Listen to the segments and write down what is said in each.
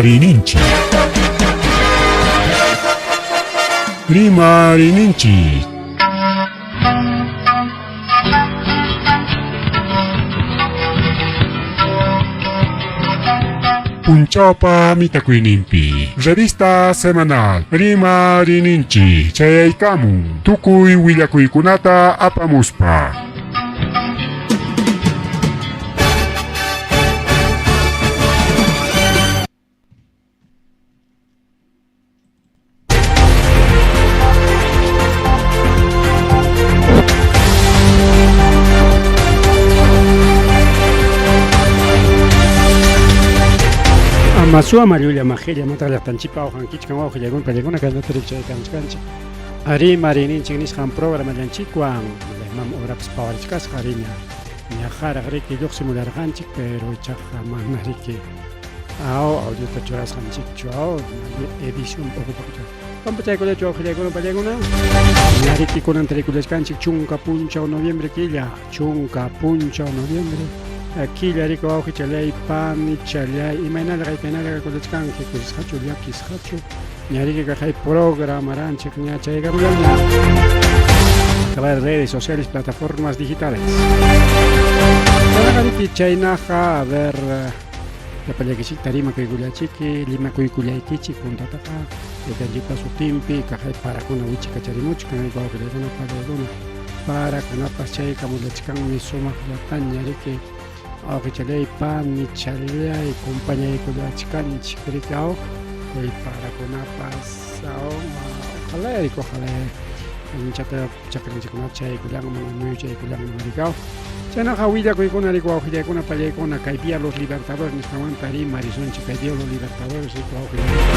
Rimariyninchik. Rimariyninchik. Punchawpa mitakuyninpi revista semanal Rimariyninchik chayaykamun tukuy willakuykunata apamuspa. Amasua mallulla majilla mata llaqtanchikpa awqankichkan wawqillakuna pallaykuna kaynata rikchaykanchkanchik ari marininchik nisqan programallanchikwan mam horapas pawarichkasqa riña ñaqaraq riki lluqsimullarqanchik pero ichaqa mana riki aw audiota churasqanchikchu aw edición uqupaqchu pampachaykullachu wawqillaykuna pallaykuna ñariki kunan tarikullachkanchik chunka punchaw noviembre killa chunka punchaw noviembre killa riki wawqi challay pani challay imaynalla kaykaynalla kakullachkanki kusisqachu llakisqachu ñariki kaqay programaranchik ña chaykamullaña a través de redes sociales plataformas digitales riki chaynaqa a ver llapallaykichikta rimakuykullachiki limakuykullaykichik puntataqa taytanchikpa sutinpi kaqay parakuna wichikacharimuchkan wawqillaykuna pallaykuna parakunapas chaykamullachkanmi sumaqllataña riki awqichallay panichallay compañaykullachkanchik riki aw kay parakunapas aw ojalá riki ojalá anchata chakranchikkunata chaykullanman muyu chaykullanman riki aw chaynaqa willakuykuna riki wawqillaykuna pallaykuna kay Vía Los Libertadores nisqanmanta rimarisunchik kay Vía Los Libertadores riki wawqillaykuna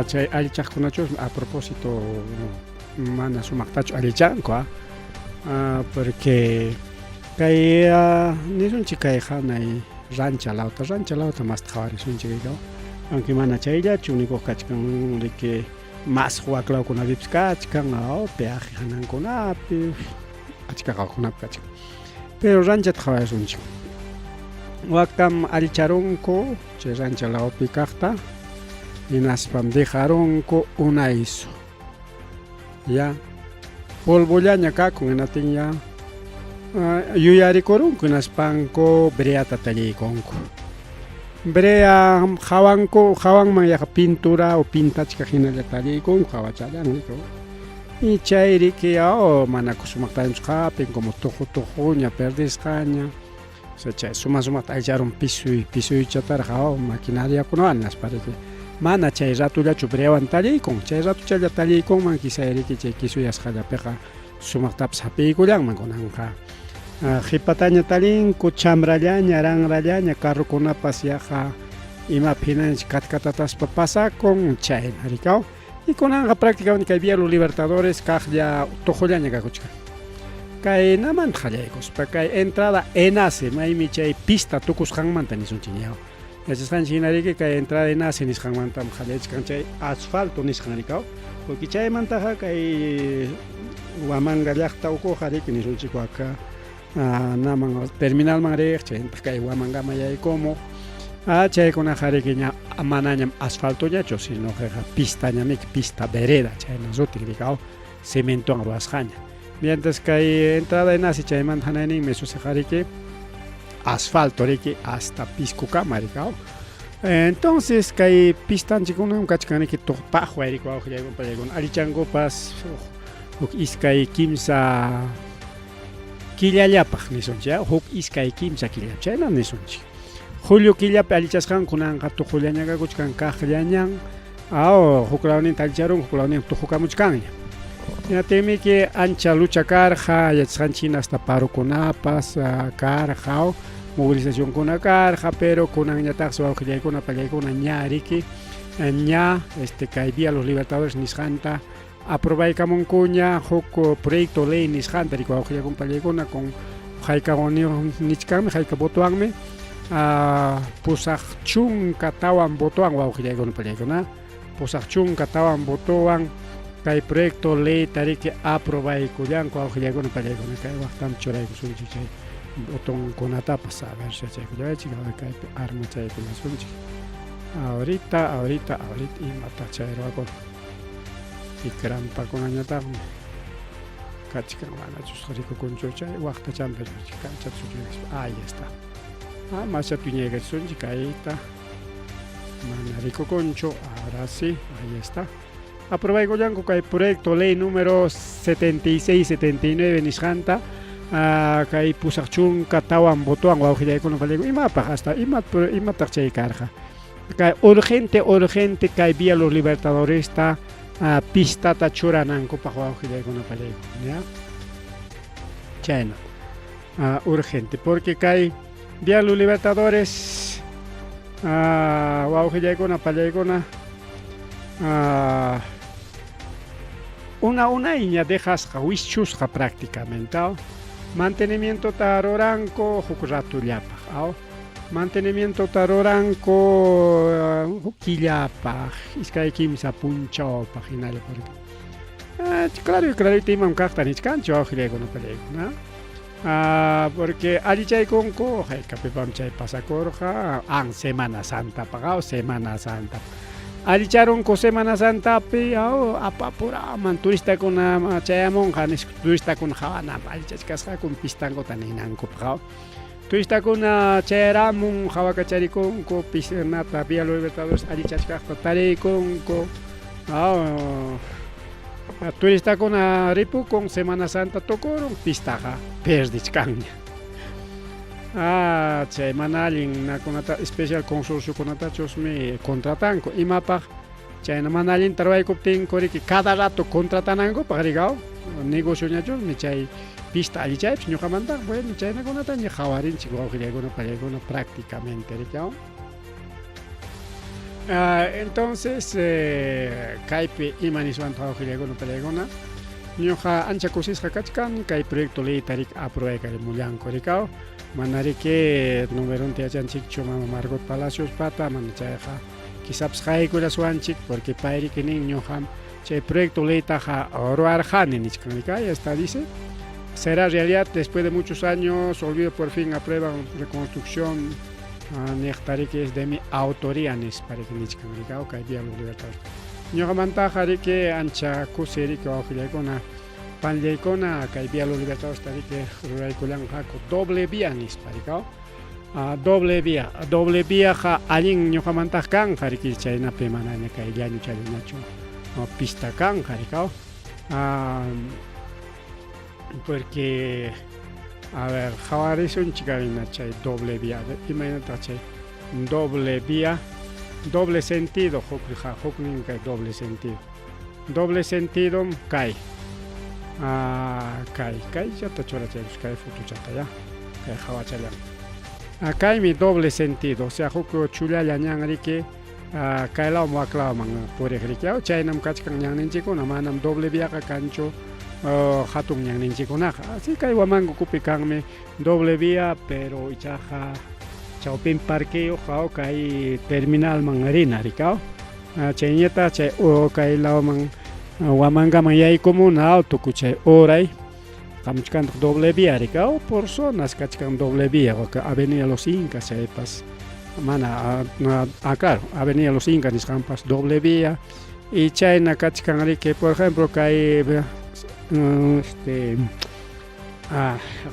chay allichaqkunachus a propósito mana sumaqtachu allichanku a porque kay nisunchik kay hanay rancha lawta rancha lawta masta qhawarisunchik riki aunque mana chayllachu nikuq kachkan riki mas waklawkunapipas kachkan aw peaje hanankunapi achka qawkunapi kachkan pero ranchata qhawarisunchik waktam allicharunku chay rancha lawpi kaqta hinaspam dejarunku unaysu ya polvollaña kakun hinatin ya yuyarikurunku hinaspanku breata talliykunku brea hawanku hawanman yaqa pintura o pintachkaq hinalla talliykunku hawachallan riki y chay riki oh manaku sumaqtañachu qapin como tuqu tuquña perdisqaña o sea chay suma sumaqta allicharun pisuy pisuychataraq oh maquinariakunawan hinaspa riki mana chay ratullachu breawan talliykun chay ratuchalla talliykunman quizá riki chay kisuyasqallapiqa sumaqtapas hapiykullanman kunanqa qhipataña tallinku chamrallaña ranrallaña carrokunapas yaqa imapi hinaña katkatataspa pasakun chayna riki aw y kunanqa prácticamente kay Vía Los Libertadores kaqlla tuqullaña kakuchkan kaynamanta qallaykuspa kay entrada Enace maymi chay pista tukusqanmanta nisunchik ña yachasqanchik hina riki kay entrada Enace nisqanmantam qallaychkan chay asfalto nisqan riki aw porque chaymantaqa kay Huamanga llaqta ukuqa riki nisunchik waka naman terminalman riq chayntaq kay Huamangama yaykumuq chaykunaqa riki ña manañam asfaltoñachu sino kayqa pistañamiki pista vereda chayna sutin riki aw cementowan ruwasqaña mientras kay entrada Enace chaymanta hanayninmi susiqa riki asfalto riki hasta Piscokama riki aw entonces kay pistanchikkunam kachkan riki tuqpaqway riki wawqillaykuna pallaykuna allichankupas huk iskay kimsa killallapaq nisunchik huk iskay kimsa killa chayna nisunchik julio killapi allichasqanku kunanqa tuqullaña kakuchkan kaqllañan aw huk lawninta allicharunku huk lawninta tuqukamuchkanña hinaptinmiki ancha lucha karqa yachasqanchik hina hasta parokunapas karqa aw movilizacionkuna karqa pero kunanñataqsi wawqillaykuna pallaykuna ña riki ña este kay Vía Los Libertadores nisqanta aprobaykamunkuña huk proyecto ley nisqanta riki wawqillakuna pallaykuna con hayka nichkanmi hayka votowanmi 84 votowan wawqillaykuna pallaykuna 84 votowan kay proyecto leyta riki aprobaykullanku wawqillaykuna pallaykuna kay waqtam churaykusunchik chay Botonkunatapas a ver yachaykullaychik, a ver kaypi armachaykullasunchik. Ahorita, ahorita, ahorita imata chay ruwakun. Tikrampakunañataqmi kachkan manachus rikukunchu chay waqtachanpi kaychata suchuykaspa. Ahí está. Ah, mascha tuñaykachisunchik kayta. Mana rikukunchu, ahora sí, ahí está. Aprobaykullanku kay proyecto ley número 7679 nisqanta kay 84 votowan wawqillaykuna fallayku imapaq hasta imataq chay karqa kay urgente urgente kay Vía Los Libertadoresta pistata churanankupaq wawqillaykuna fallayku ya chayna urgente porque kay Vía Los Libertadores wawqillaykuna pallaykuna una unayña dejasqa wischusqa prácticamente mantenimientota ruranku huk ratullapaq aw mantenimientota ruranku huk killapaq iskay kimsa punchawpaq hinalla porque claro clarito imam kaqta nichkanchu wawqillaykuna pallaykuna porque allichaykunku haykapipam chay pasakurqa an Semana Santapaq aw Semana Santa allicharunku Semana Santapi aw apapuraman turistakuna chayamunqa nispa turistakuna hawananpaq allichachkasqaku pistankuta ninankupaq aw turistakuna chayaramun hawakacharikunku pisnata Vía Los Libertadores allichachkaqta tariykunku aw turistakuna ripukun Semana Santa tukurun pistaqa perdichkanña. Chay mana allin nakunata especial consorciokunatachusmi contratanku imapaq chayna mana allinta ruwaykuptinku riki cada rato contratanankupaq rikaw negocioñachusmi chay pista allichaypis ñuqamanta bueno chaynakunataña qhawarinchik wawqillaykuna pallaykuna prácticamente rikaw. Entonces kaypi ima niswantaq wawqillaykuna pallaykuna ñuqa ancha kusisqa kachkani kay proyecto leyta riki aprobaykarimullanku rikaw mana riki numeronta yachanchikchu mama Margot Palacios pata mana chayqa quizapis qaykullasuwanchik porque pay riki nin ñuqam chay proyecto leytaqa ruwarqani nichkan riki ahí está dice será realidad después de muchos años olvido por fin aprueban reconstrucción niqta riki es de mi autoría nispa riki nichkan riki kay Vía Los Libertadores ñuqamantaqa riki ancha kusi riki wawqillaykuna panllaykuna kay Vía Los Libertadores riki ruraykullanqaku doble vía nispa riki doble vía doble viaqa allin ñuqamantaq kanqa riki chaynapi manaña kay llañu challañachu pista kanqa riki porque a ver qhawarisunchik ayna chay doble vía imaynataq chay doble vía doble sentido huknin kay doble sentido doble sentido kay kay kayllata churachaykus kay fotochata ya kay qhawachallan kaymi doble sentido o sea huk chullalla ñan riki kay lawman wak lawman puriq riki chaynam kachkan ñanninchikkuna manam doble viaqa kanchu hatun ñanninchikkunaqa así kay Huamangukupi kanmi doble vía pero ichaqa chawpin parqueyuq kay terminalman rina riki chayñataq chay kay lawman Huamangaman yaykumuna tukuy chay uray qamuchkantaq doble vía riki por zonas kachkan doble vía Avenida Los Incas chaypas mana claro Avenida Los Incas nisqanpas doble vía y chayna kachkan riki por ejemplo kay este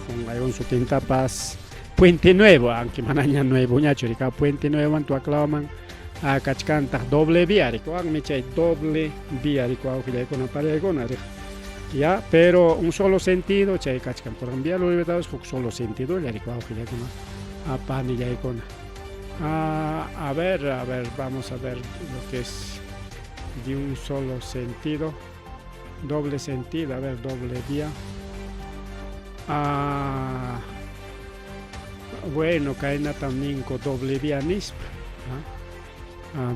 qunqaywan sutintapas Puente Nuevo aunque manaña nuevoñachu riki Puente Nuevo waklawman kachkantaq doble vía riki wanmi chay doble vía riki wawqillaykuna pariaykuna riq ya pero un solo sentido chay kachkan por ejemplo Vía Los Libertadores huk solo sentido riki wawqillaykuna panillaykuna a ver vamos a ver lo que es de un solo sentido doble sentido a ver doble vía bueno kaynatam ninku doble vía nispa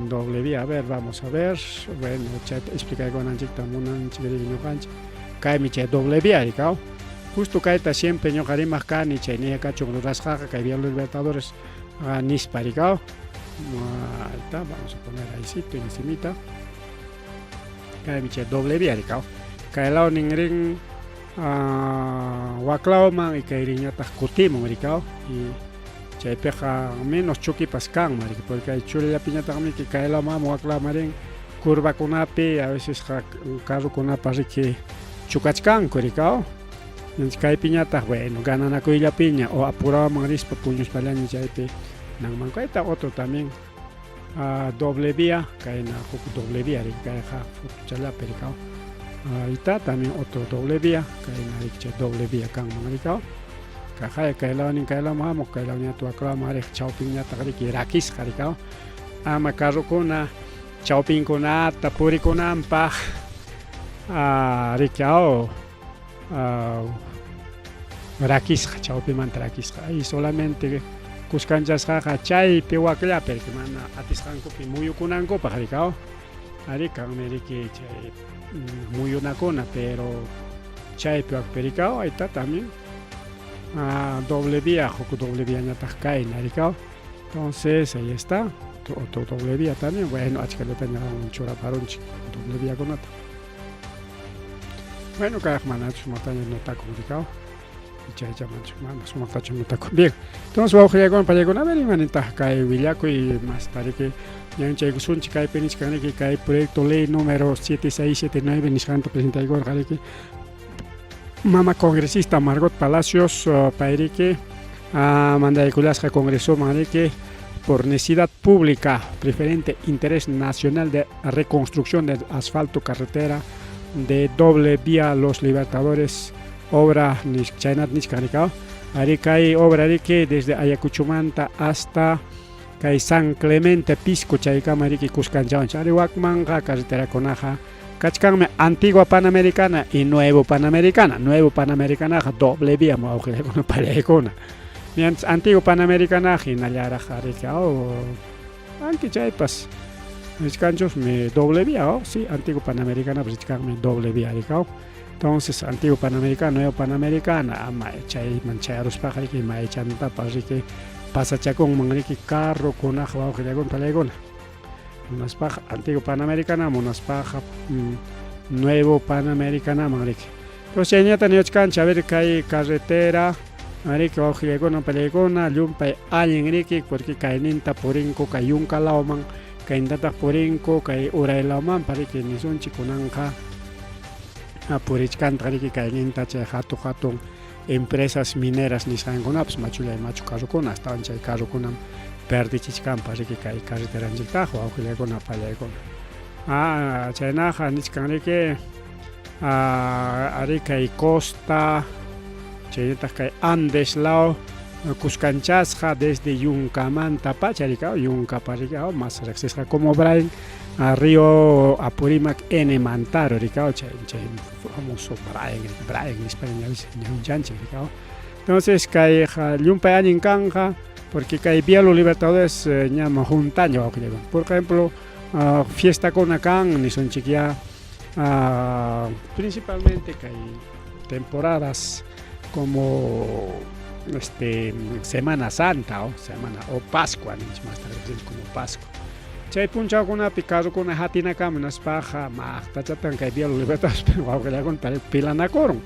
doble vía a ver vamos a ver bueno chayta explicaykunanchikta munanchik riki ñuqanchik kaymi chay doble vía riki justo kayta siempre ñuqa rimaq kani chay niyakachun rurasqaqa kay Vía Los Libertadores nispa riki ahí está vamos a poner ahícito encimita kaymi chay doble vía riki kay lawnin rin Waklawman y kayriñataq kutimun rikaw y chaypiqa menos chukipas kanman riki porque kay churillapiñataqmiki kaylawman waklawman rin curvakunapi a vecesqa carrokunapas riki chukachkanku rikaw kaypiñataq bueno gananakuyllapiña o apurawaman rispa puñuspallaña chaypi nanman kayta otro también doble vía kayna huk doble vía riki kayqa fotochallapi rikaw ahí también otro doble vía kayna riki chay doble vía kanman rikaw kaqaya kaylawnin kaylawman hamuq kaylawñataq waklawman riq chawpinñataq riki rakisqa rikaw ama carrokuna chawpinkunata purikunanpaq riki aw rakisqa chawpimanta rakisqa y solamente kuskanchasqaqa chaypi wakllapi riki mana atisqankupi muyukunankupaq rikaw ari kanmi riki chay muyunakuna pero chaypi wakpi rikaw ahí está también doble vía huk doble viañataq kayna rikaw entonces ahí está otro doble vía también bueno achkallataña churaparunchik doble viakunata bueno kayqa manachu sumaqtaña notakun rikaw chaycha mana sumaqtachu notakun bien entonces wawqillaykuna pallaykuna a ver imanintaq kay willakuy masta riki ñanchaykusunchik kaypi nichkan riki kay proyecto ley número 7679 nisqanta presentaykurqa riki mama congresista Margot Palacios payriki mandaykullasqa congresoman riki por necesidad pública preferente interés nacional de reconstrucción de asfalto carretera de doble vía Los Libertadores obra chaynata nichkan rikaw ari kay obra riki desde Ayacuchomanta hasta kay San Clemente Pisco chaykama riki kuskanchawanchik ari wakmanqa carreterakunaqa kachkanmi Antigua Panamericana y Nuevo Panamericana. Nuevo Panamericanaqa doble vía wawqillaykuna pallaykuna mientras Antiguo Panamericanaqa hinallaraq riki aunque chaypas richkanchusmi doble vía oh sí Antiguo Panamericanapas richkanmi doble vía rikaw entonces Antiguo Panamericana Nuevo Panamericana ama chayman chayaruspaqa riki maychantapas riki pasachakunman riki carrokunaqa wawqillaykuna pallaykuna munaspaqa Antiguo Panamericana munaspaqa Nuevo Panamericanaman riki entonces chayñata niwachkanchik a ver kay carretera riki wawqillaykuna pallaykuna llumpay allin riki porque kayninta purinku kay yunka lawman kaynintataq purinku kay uray lawmanpas riki nisunchik kunanqa purichkantaq riki kayninta chay hatun hatun empresas mineras nisqankunapas machullay machu carrokuna astawan chay carrokunam perdichichkanpas riki kay carreteranchiktaqa wawqillaykuna pallaykuna chaynaqa nichkan riki ari kay costa chaynataq kay Andes law kuskanchasqa desde Yunkamantapacha rikaw Yunkapa rikaw mas riqsisqa como Brain Río Apurímac N Mantaro rikaw chay chay famoso Brain Brain nispa ñawinchanchik rikaw entonces kayqa llumpay allin kanqa porque kay Vía Los Libertadores ñam huntaña wawqillaykuna por ejemplo fiestakuna kan nisunchik ya principalmente kay temporadas como Semana Santa o Semana o Pascua ninchik masta riqsinchik como Pascua chay punchawkunapi carrokuna hatinakamun hinaspaqa maqtachatan kay Vía Los Libertadores wawqillaykuna pilanakurun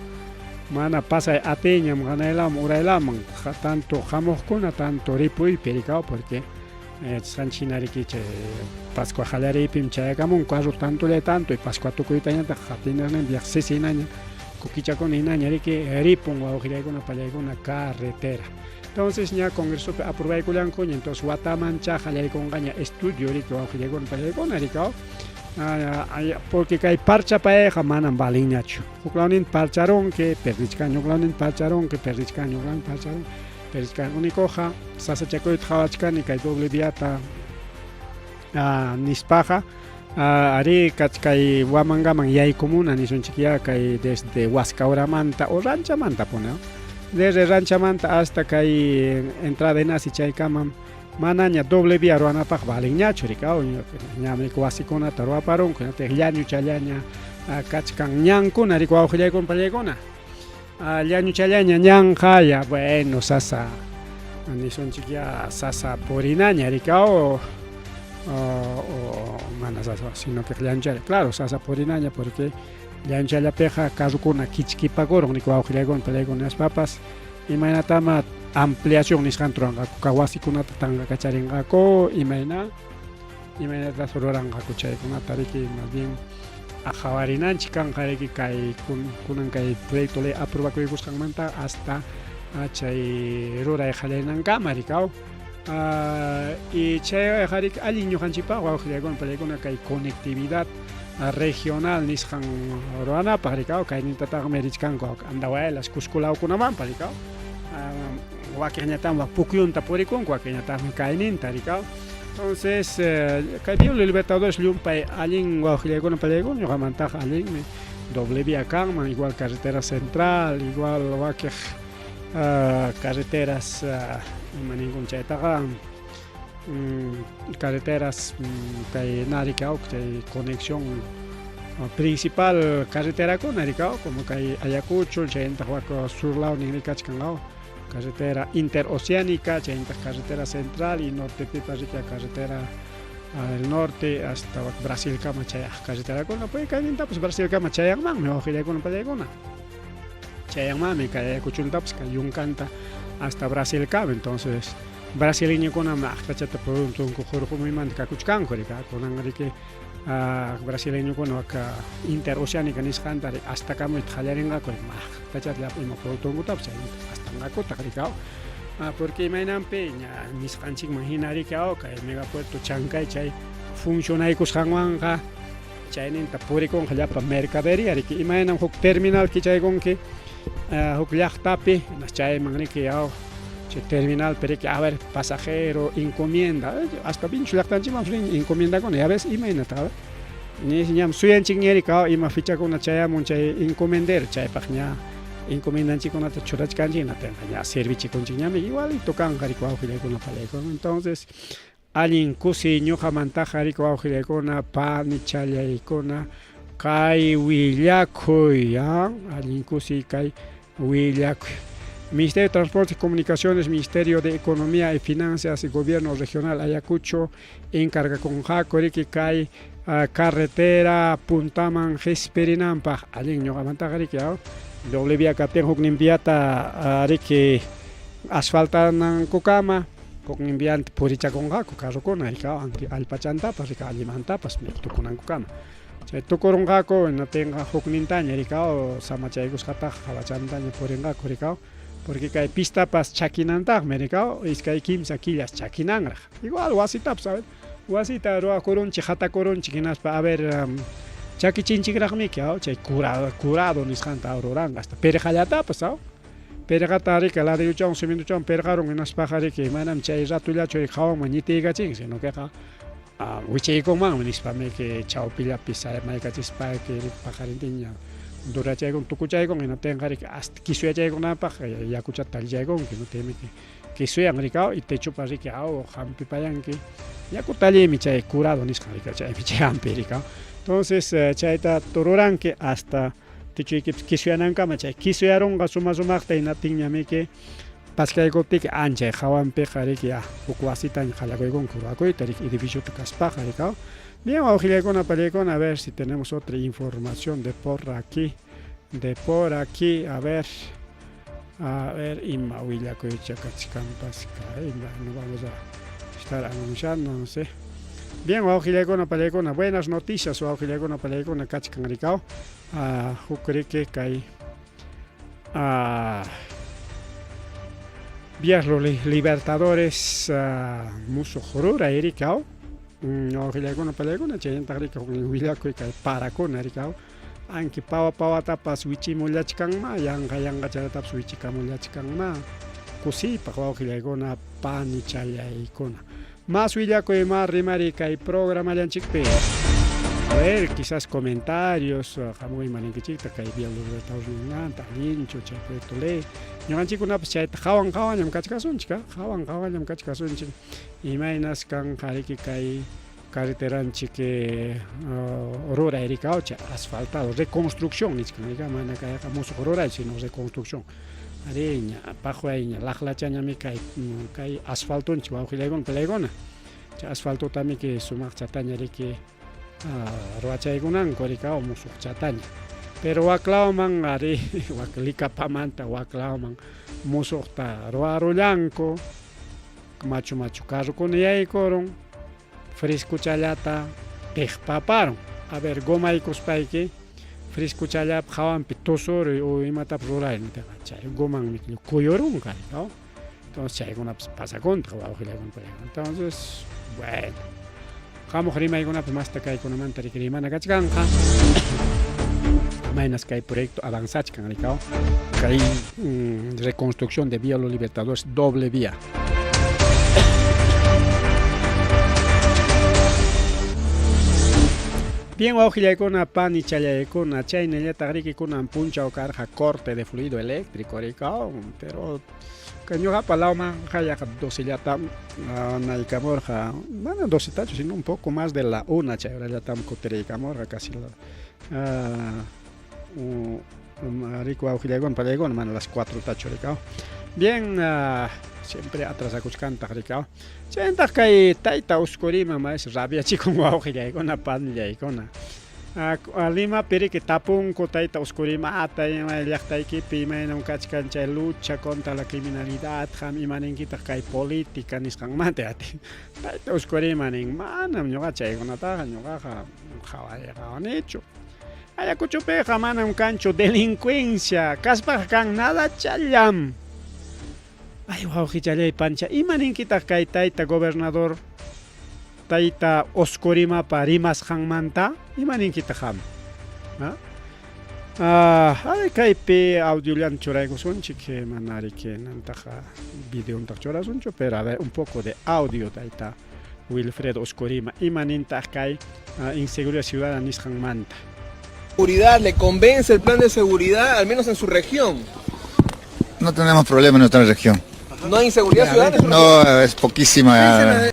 mana pasay atiyñam hanaylaman uraylaman tanto hamuqkuna tanto ripuypi rikaw porque yachasqanchik hina riki chay Pascua qallariypim chayakamun carro tantollay tanto y Pascua tukuytañataq hatinasninpi sisi hinaña kukichakuna hinaña riki ripun wawqillaykuna pallaykuna carretera entonces ña congresopi aprobaykullankuña entonces watamancha qallaykunqaña estudio riki wawqillaykuna pallaykuna rikaw porque kay parchapayqa manam valinñachu huklawninta parcharunki perdichkanki huklawninta parcharunki perdichkanki huklawninta parcharunki perdichkanki unikuqa sasachakuyta qhawachkani kay doble viata nispaqa ari kay Huamangaman yaykumuna nisunchik ya kay desde Huascauramanta o Ranchamanta puni desde Ranchamanta hasta kay entrada de Nasi chaykamam manaña doble vía ruwanapaq valinñachu rikaw ñam wasikunata ruwaparunku ñataq llañuchallaña kachkan ñankuna riki wawqillaykuna pallaykuna llañuchallaña ñanqa ya bueno sasa nisunchik ya sasa purinaña rikaw o mana sasa sino que llañuchalla claro sasa purinaña porque Llanchallapiqa carrokuna kichkipakurun riki wawqillaykuna palaykuna nispapas imaynatama ampliación nisqanta ruranqaku ka wasikunata tanqakacharinqaku imayna imaynatas ruranqaku chaykunata riki más bien qhawarinanchik kanqa riki kay kunan kay proyecto ley aprobakuykusqanmanta hasta chay ruray qallarinankama riki aw y chayqa riki allin ñuqanchikpaq wawqillaykuna palaykuna kay conectividad regional nisqan ruranapaq riki aw kaynintataqmi richkanku Andahuaylas Cusco lawkunamanpas riki aw wakinñataqmi Pukyunta purikunku wakinñataqmi kayninta riki aw entonces kay Vía Libertadores llumpay allin wawqillaykuna palaykuna ñuqamantaqa allinmi doble vía kanman igual carretera central igual wakiq carreteras ima ninkun chaytaqa carreteras kay riki aw chay conexión principal carreterakuna riki aw como kay Ayacucho chaynataq wak sur lawnin kachkan aw carretera interoceánica chaynataq carretera central y nortepipas riki carretera del norte hasta Brasilkama chayaq carreterakuna pues kaynintapas Brasilkama chayanmanmi wawqillaykuna pallaykuna chayanmanmi kay Ayacuchuntapas kay yunkanta hasta Brasilkama. Entonces brasileñokunam aqtachata productonku hurqumuymanta kakuchkanku riki kunan riki brasileñokuna wak interoceánica nisqanta hasta kamuyta qallarinqaku aqtachata llapa ima productonkutapas chaynata astanqakutaq riki aw porque imaynanpi ña nisqanchikman hina riki aw kay megapuerto Chancay chay funcionaykusqanwanqa chayninta purikunqa llapa mercadería riki imaynam huk terminal kichaykunki huk llaqtapi chayman riki aw chay terminalpi riki a ver pasajero encomienda hasta Vinchus llaqtanchikman rin encomiendakuna ya ves imaynata a ver ñam suyanchikña riki aw ima fechakuna chayamun chay encomendero chaypaq ña encomendanchikkunata churachkanchik hinaptinqa ña servichikunchikñami igualito kanqa riki wawqillaykuna palaykuna. Entonces allin kusiy ñuqamantaqa riki wawqillaykuna panichallaykuna kay willakuy allin kusiy kay willakuy. Ministerio de Transportes y Comunicaciones, Ministerio de Economía y Finanzas y Gobierno Regional Ayacucho encargakunqaku riki kay carretera puntaman qispirinanpaq allin ñuqamantaqa riki doble vía kaptin huknin viata riki asfaltanankukama huknin vianta purichakunqaku carrokuna riki allpachantapas riki allimantapas tukunankukama chay tukurunqaku hinaptinqa huknintaña riki samachaykusqataqa hawachantaña purinqaku riki porque kay pistapas chakinantaqmi riki iskay kimsa killas chakinanraq igual wasitapas a ver wasita ruwakurunchik hatakurunchik hinaspa a ver chakichinchikraqmiki chay curado nisqanta ruranqa hasta pirqallatapas aw pirqata riki ladrillochawan cementochawan pirqarun hinaspaqa riki manam chay ratollachu hawanman ñitiykachin sino queqa wichaykunmanmi nispamiki chawpillapi samaykachispa paqarintinña durachaykun tukuchaykun hinaptinqa riki hasta kisuyachaykunapaq yakuchata tallichaykunki hinaptinmiki kisuyan riki y techopas riki aw hampipayanki yaku talliymi chay curado nisqan riki chaymi chay hampi riki. Entonces chayta ruranki hasta techoykipas kisuyanankama chay kisuyarunqa suma sumaqta hinaptinñamiki paskaykuptiki anchay hawanpiqa riki ya huk wasitaña qallakuykunki ruwakuyta riki edificiota kaspaqa riki. Bien, wawqillaykuna pallaykuna, a ver si tenemos otra información de por aquí, a ver ima willakuycha kachkanpas kay no vamos a estar anunciando, no sé. Bien, wawqillaykuna pallaykuna, buenas noticias wawqillaykuna pallaykuna kachkan rikaw huk riki kay Vías los Libertadores musuq ruray rikaw wawqillaykuna pallaykuna chaynataq riki huk willakuy kay parakuna rikaw anki pawa pawatapas wichimullachkanma yanqa yanqachallatapas wichikamullachkanma kusiypaq wawqillaykuna panichallaykuna. Más willakuy más rimari kay programallanchikpi. A ver, quizás comentarios hamuy maninkichikta kay Vía los Libertadores ninmanta allinchu chay proyecto ley ñuqanchikkunapas chayta hawan hawanllam kachkasunchik hawan hawanllam kachkasunchik imaynas kanqa riki kay carreteranchik ruray riki chay asfaltado reconstrucción nichkan riki mana kayqa musuq ruray sino reconstrucción ari ña paqway ña laqlachañami kay asfaltonchik wawqillaykuna palaykuna chay asfaltotamiki sumaqchataña riki ruwachaykunanku riki musuqchataña. Pero waklawman ari wak Licapamanta waklawman musuqta ruwarullanku, machu machu carrokuna yaykurun, frescochallata tiqpaparun. A ver, gomaykuspayki frescochallapa hawanpi tusuruy o imatapas ruray niptinqa chay gomanmi kuyurunqa, ¿no? Entonces chaykunapas pasakuntaq wawqillaykuna paykuna. Entonces, bueno. Hamuq rimaykunapas masta kaykunamanta riki rimana kachkanqa. Maynas kay proyecto avanzachkan rikaw. Kay reconstrucción de Vía Los Libertadores doble vía. Bien, wawqillaykuna, panichallaykuna, chaynallataq riki kunan punchaw karqa corte de fluido eléctrico rikaw, pero kay ñuqapa lawmanqa yaqa docellatam naykamurqa, mana docetachu, sino un poco más de la una chay horallatam kutiriykamurqa casi la riku wawqillaykuna, pallaykuna, mana las cuatrotachu rikaw. Bien, siempre atrasakuchkantaq rikaw. Chayntaq kay tayta Uskurima maes rabiachikun wawqillaykuna, panillaykuna. Limapi riki tapunku tayta Uskurimata, ima llaqtaykipi imaynam kachkan chay lucha contra la criminalidad, qam ima ninkitaq kay política nisqanmanta ati. Tayta Uskurima nin, manam ñuqa chaykunataqa ñuqaqa qhawariyqawanichu. Ayacuchopiqa manam kanchu delincuencia, kaspaqa kan nadachallam. Ay, wawqichallay pancha, ima ninkitaq kay tayta gobernador tayta Oscorimapa rimasqanmanta? Ima ninkitaq qam? Ha? Ah, kaypi audiollan churaykusunchik, mana riki nantaqa videontaq churasunchu, pero a ver, un poco de audio tayta Wilfredo Oscorima, ima nintaq kay inseguridad ciudadana nisqanmanta? Seguridad, ¿le convence el plan de seguridad, al menos en su región? No tenemos problema en nuestra región. ¿No hay inseguridad ciudadana? No, es poquísima.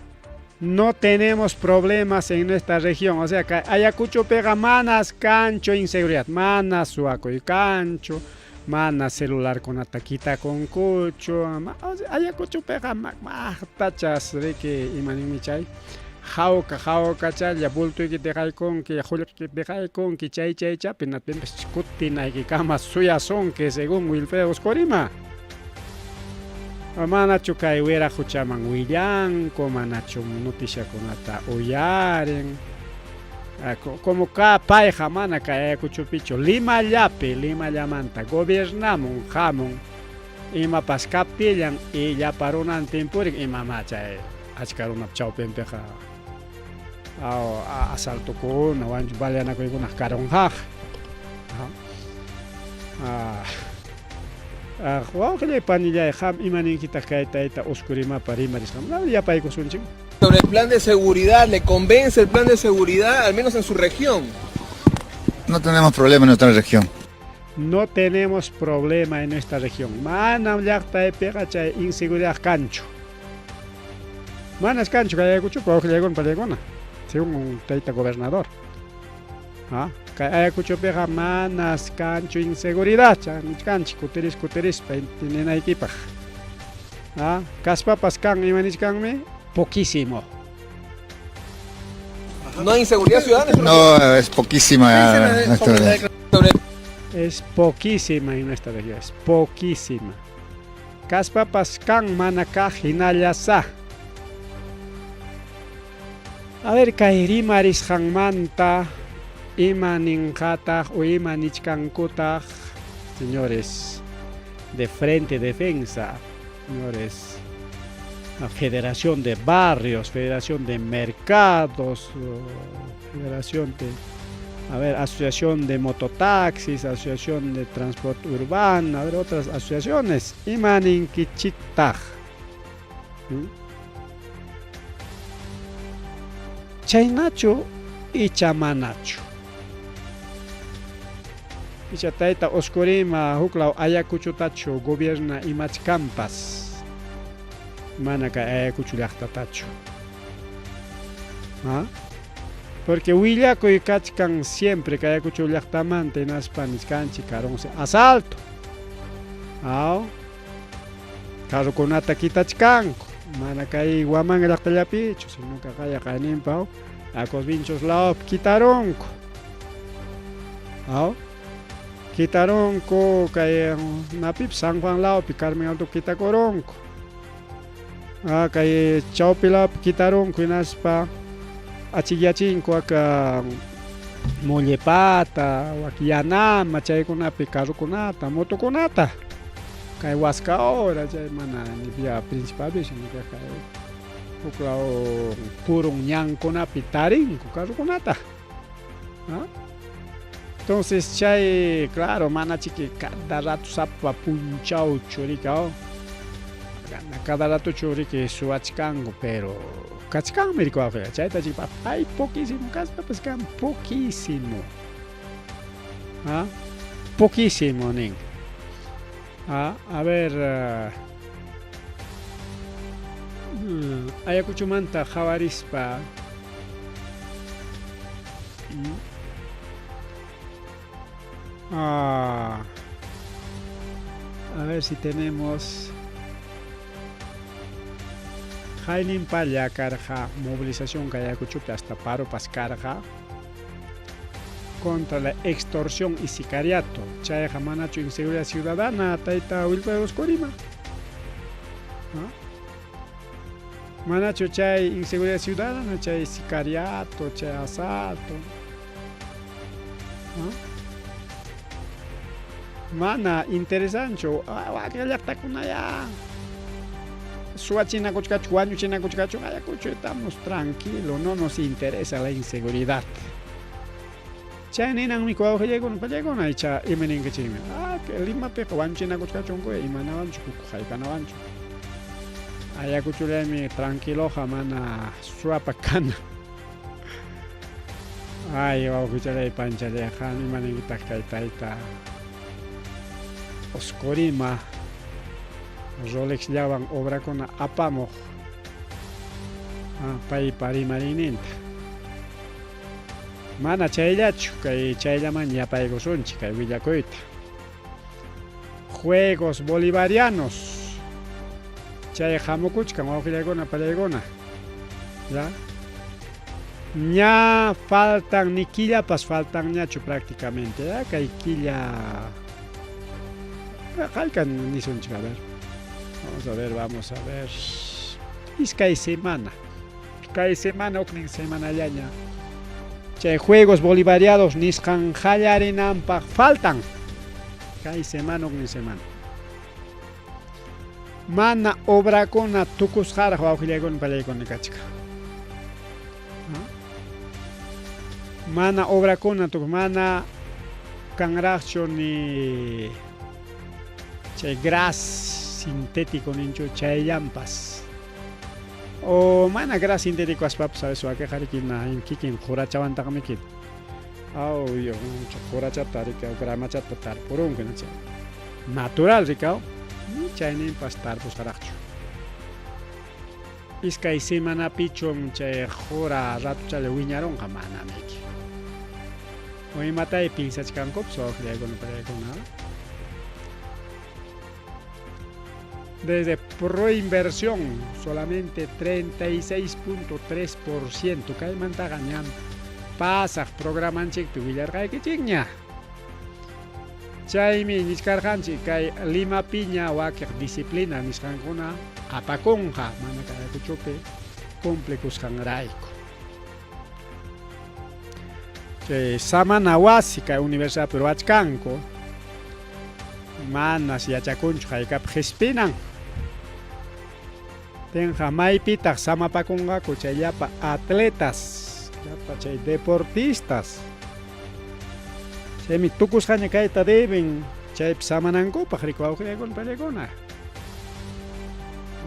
No tenemos problemas en nuestra región. O sea, que Ayacucho pega manas cancho inseguridad, manas suaco y cancho, manas celular con ataquita con cucho, o sea, Ayacucho pega tachas riki imaninmi chay. Jauka, jauka challa, bultuyki deqaykunki, qullqiyki deqaykunki, chay chaychapi natinpas kutinaykikama suyasunki, según Wilfredo Oscorima. Manachu kay wiraquchaman willanku, manachu noticiakunata uyarin. Como ka payqa mana kay Ayacuchopichu, Limallapi, Limallamanta gobiernamun, hamun, imapas kaptillan y llapa runantin purin, imamá chay achka runap chawpinpiqa asaltokuna, wanchu baleanakuykunaq karunqaqa. Wawqillay panillay, qam ima ninkitaq kay tayta Oscorimapa rimarisqan? Yapaykusunchik. Sobre el plan de seguridad, ¿le convence el plan de seguridad, al menos en su región? No tenemos problema en nuestra región. No tenemos problema en nuestra región. Manam llaqtaypiqa chay inseguridad kanchu. Manas kanchu kay Ayacuchopi, wawqillaykuna pallaykuna, según tayta gobernador. Kay Ayacuchopiqa manas kanchu inseguridad, nichkanchik kutiris kutirispa entendinaykipaq. Kaspapas kan ima nichkanmi poquísimo. ¿No hay inseguridad ciudadana? No, es poquísima nuestra región. Es poquísima en nuestra región, es poquísima. Kaspapas kan mana kaq hinalla sa. A ver, kay rimarisqanmanta ima ninqataq o ima nichkankutaq, señores de Frente Defensa, señores, la Federación de Barrios, Federación de Mercados, Federación de, a ver, Asociación de Mototaxis, Asociación de Transporte Urbano, a ver, otras asociaciones. Ima ninkichiktaq. Chaynachu icha manachu. Icha tayta Oscorima huklaw Ayacuchotachu gobierna imachkampas. Mana kay Ayacucho llaqtatachu. ¿Ah? Porque willakuy kachkan siempre kay Ayacucho llaqtamanta hinaspa nichkanchik karunsi asalto. Aw. Carrokunata kitachkanku. Mana kay Huamanga llaqtallapichu, sino que kaya kayninpa Acosvinchos lawpi kitarunku. Aw. Quitarunku kay napipas San Juan lawpi Carmen Altopi quitakurunku. Ah, kay chawpi lawpi quitarunku hinaspa achikyachinku aka Mollepata, wak Yanama chaykunapi carrokunata, motokunata. Kay Huascaora chay mana ni vía principalpichu sino kay huk law purun ñankunapi tarinku carrokunata. ¿Ah? Entonces chay, claro, mana chiki cada rato sapa punchawchu rika, cada rato riki suwachkanku, pero kachkanmi riki wawqiqa, chayta chiki hay poquísimo kaspapas kan poquísimo. ¿Ah? Poquísimo nin. ¿Ah? A ver, Ayacuchomanta qhawarispa Ah, a ver si tenemos Hayninpalla karqa movilización kay Ayacuchopi hasta paropas karqa contra la extorsión y sicariato. Chayqa manachu inseguridad ciudadana tayta Wilfredo Oscorima. ¿No? Manachu chay inseguridad ciudadana, chay sicariato, chay asalto. ¿No? Mana interesanchu wakin llaqtakunaya suwachinakuchkachu wañuchinakuchkachu Ayacucho estamos tranquilos, no nos interesa la inseguridad. Chay ninanmi wawqillaykuna pallaykuna icha ima ninkichikmi ah Limapiqa wañuchinakuchkachunku imanawanchu haykanawanchu Ayacuchollaymi tranquiloqa mana suwapa kana. Ay wawqichallay panchallay qam ima ninkitaq kay tayta Oscorima Rolexllawan obrakuna apamuq paypa rimariyninta. Mana chayllachu kay chayllaman yapaykusunchik kay willakuyta. Juegos Bolivarianos chay hamukuchkan wawqillaykuna pallaykuna. Ya. Ña faltan ni killapas faltanñachu prácticamente. Ya kay killa haykan nisunchik a ver. Vamos a ver, vamos a ver. Iskay semana. Kay semana huknin semanallaña. Chay Juegos Bolivarianos nisqan qallarinanpaq faltan. Kay semana huknin semana. Mana obrakuna tukusqaraq wawqillaykuna pallaykuna kachka. Mana obrakuna tuk mana kanraqchu ni chay gras sintético ninchu chayllampas. O mana gras sintético aspapas a veces wakiqa riki kikin qurachawantaqmiki aw qurachata riki gramachata tarpurunku chay natural rikaw chayninpas tarpusqaraqchu. Iskay semanapichum chay qura ratuchalla wiñarunqa manamiki. O imatay piensachkankupas wawqillaykuna pallaykuna. Desde proinversión solamente 36.3% kaymantaqa ñam pasaq programanchikpi willarqaykichikña. Chaymi nichkarqanchik kay Limapiña wakiq disciplina nisqankuna apakunqa mana kay Ayacuchopi cumplikusqanrayku. Chay samana wasi kay universidadpi ruwachkanku manas yachakunchu haykapi qispinan. Tinqa maypitaq samapakunqaku chay llapa atletas, llapa chay deportistas. Chaymi tukusqaña kayta deben chaypi samanankupaq riki wawqillaykuna pallaykuna.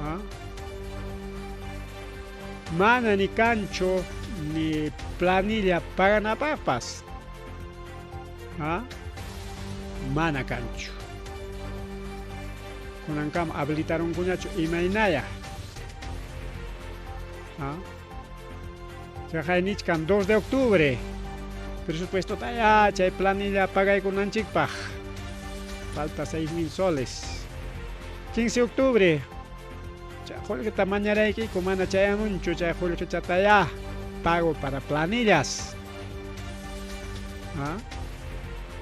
¿Ah? Mana ni kanchu ni planilla paganapaqpas. ¿Ah? Mana kanchu. Kunankama habilitarunkuñachu imaynaya. ¿Ah? Chaqay nichkan 2 de octubre. Presupuesto taya chay planilla pagaykunanchikpaq. Falta 6.000 soles. 15 de octubre. Chay qullqita mañaraykiku mana chayamunchu chay qullqichataya pago para planillas. ¿Ah?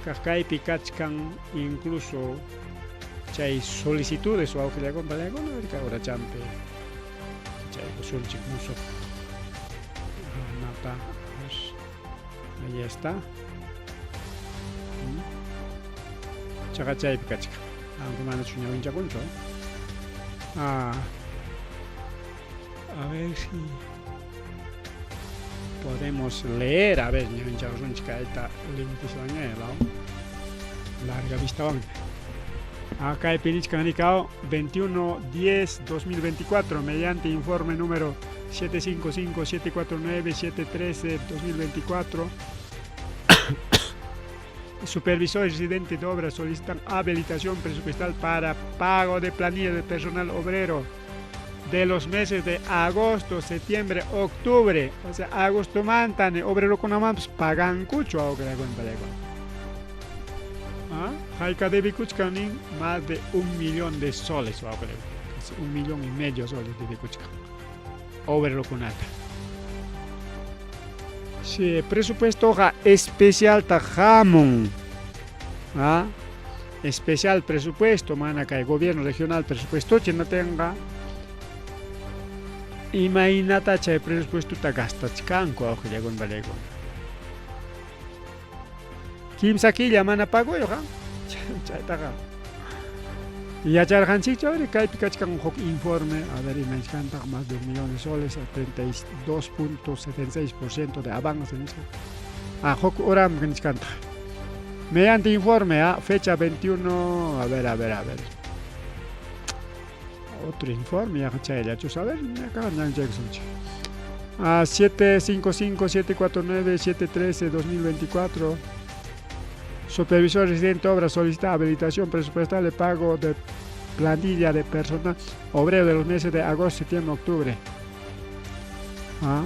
Kaq kaypi kachkan incluso chay solicitudes wawqillakuna palaykuna rika urachampi chay kusunchik musuq nata. Ahí está. Chaqa chaypi kachkan. Aunque manachu ñawinchakunchu. Ah, a ver si podemos leer, a ver, ñawinchakusunchik kayta lintiswanña, larga vista van. Acá nichkan rikao 21-10-2024 mediante informe número 755-749-713-2024. Supervisor y residente de obras solicitan habilitación presupuestal para pago de planilla de personal obrero de los meses de agosto, septiembre, octubre. O sea, agosto mantane, obrero con pues pagan cucho. ¿Ah? Hayka debikuchkan más de 1 millón de soles, casi 1,5 millones de soles debikuchkan. Obrero kunata. Sí, presupuesto especial ta hamun. ¿Ah? Especial presupuesto, mana kay gobierno regional presupuesto no tenga. Imaynata chay presupuesto ta gastachkanku awqillakuna palaykuna. Kimsa killa mana pagoyuq chaytaqa yacharqanchikchu ari kaypi kachkan huk informe, a ver, imaychkantaq más de 1 millón de soles a 32.76% de avance nisqa. Ah, huk uram nichkantaq mediante informe a fecha 21, a ver, a ver, a ver, otro informe ya chayllachus, a ver, acá ñanchaykusunchik a 755 749 713 2024. Supervisor residente de obra solicita habilitación presupuestal de pago de planilla de personal obrero de los meses de agosto, septiembre, octubre. ¿Ah?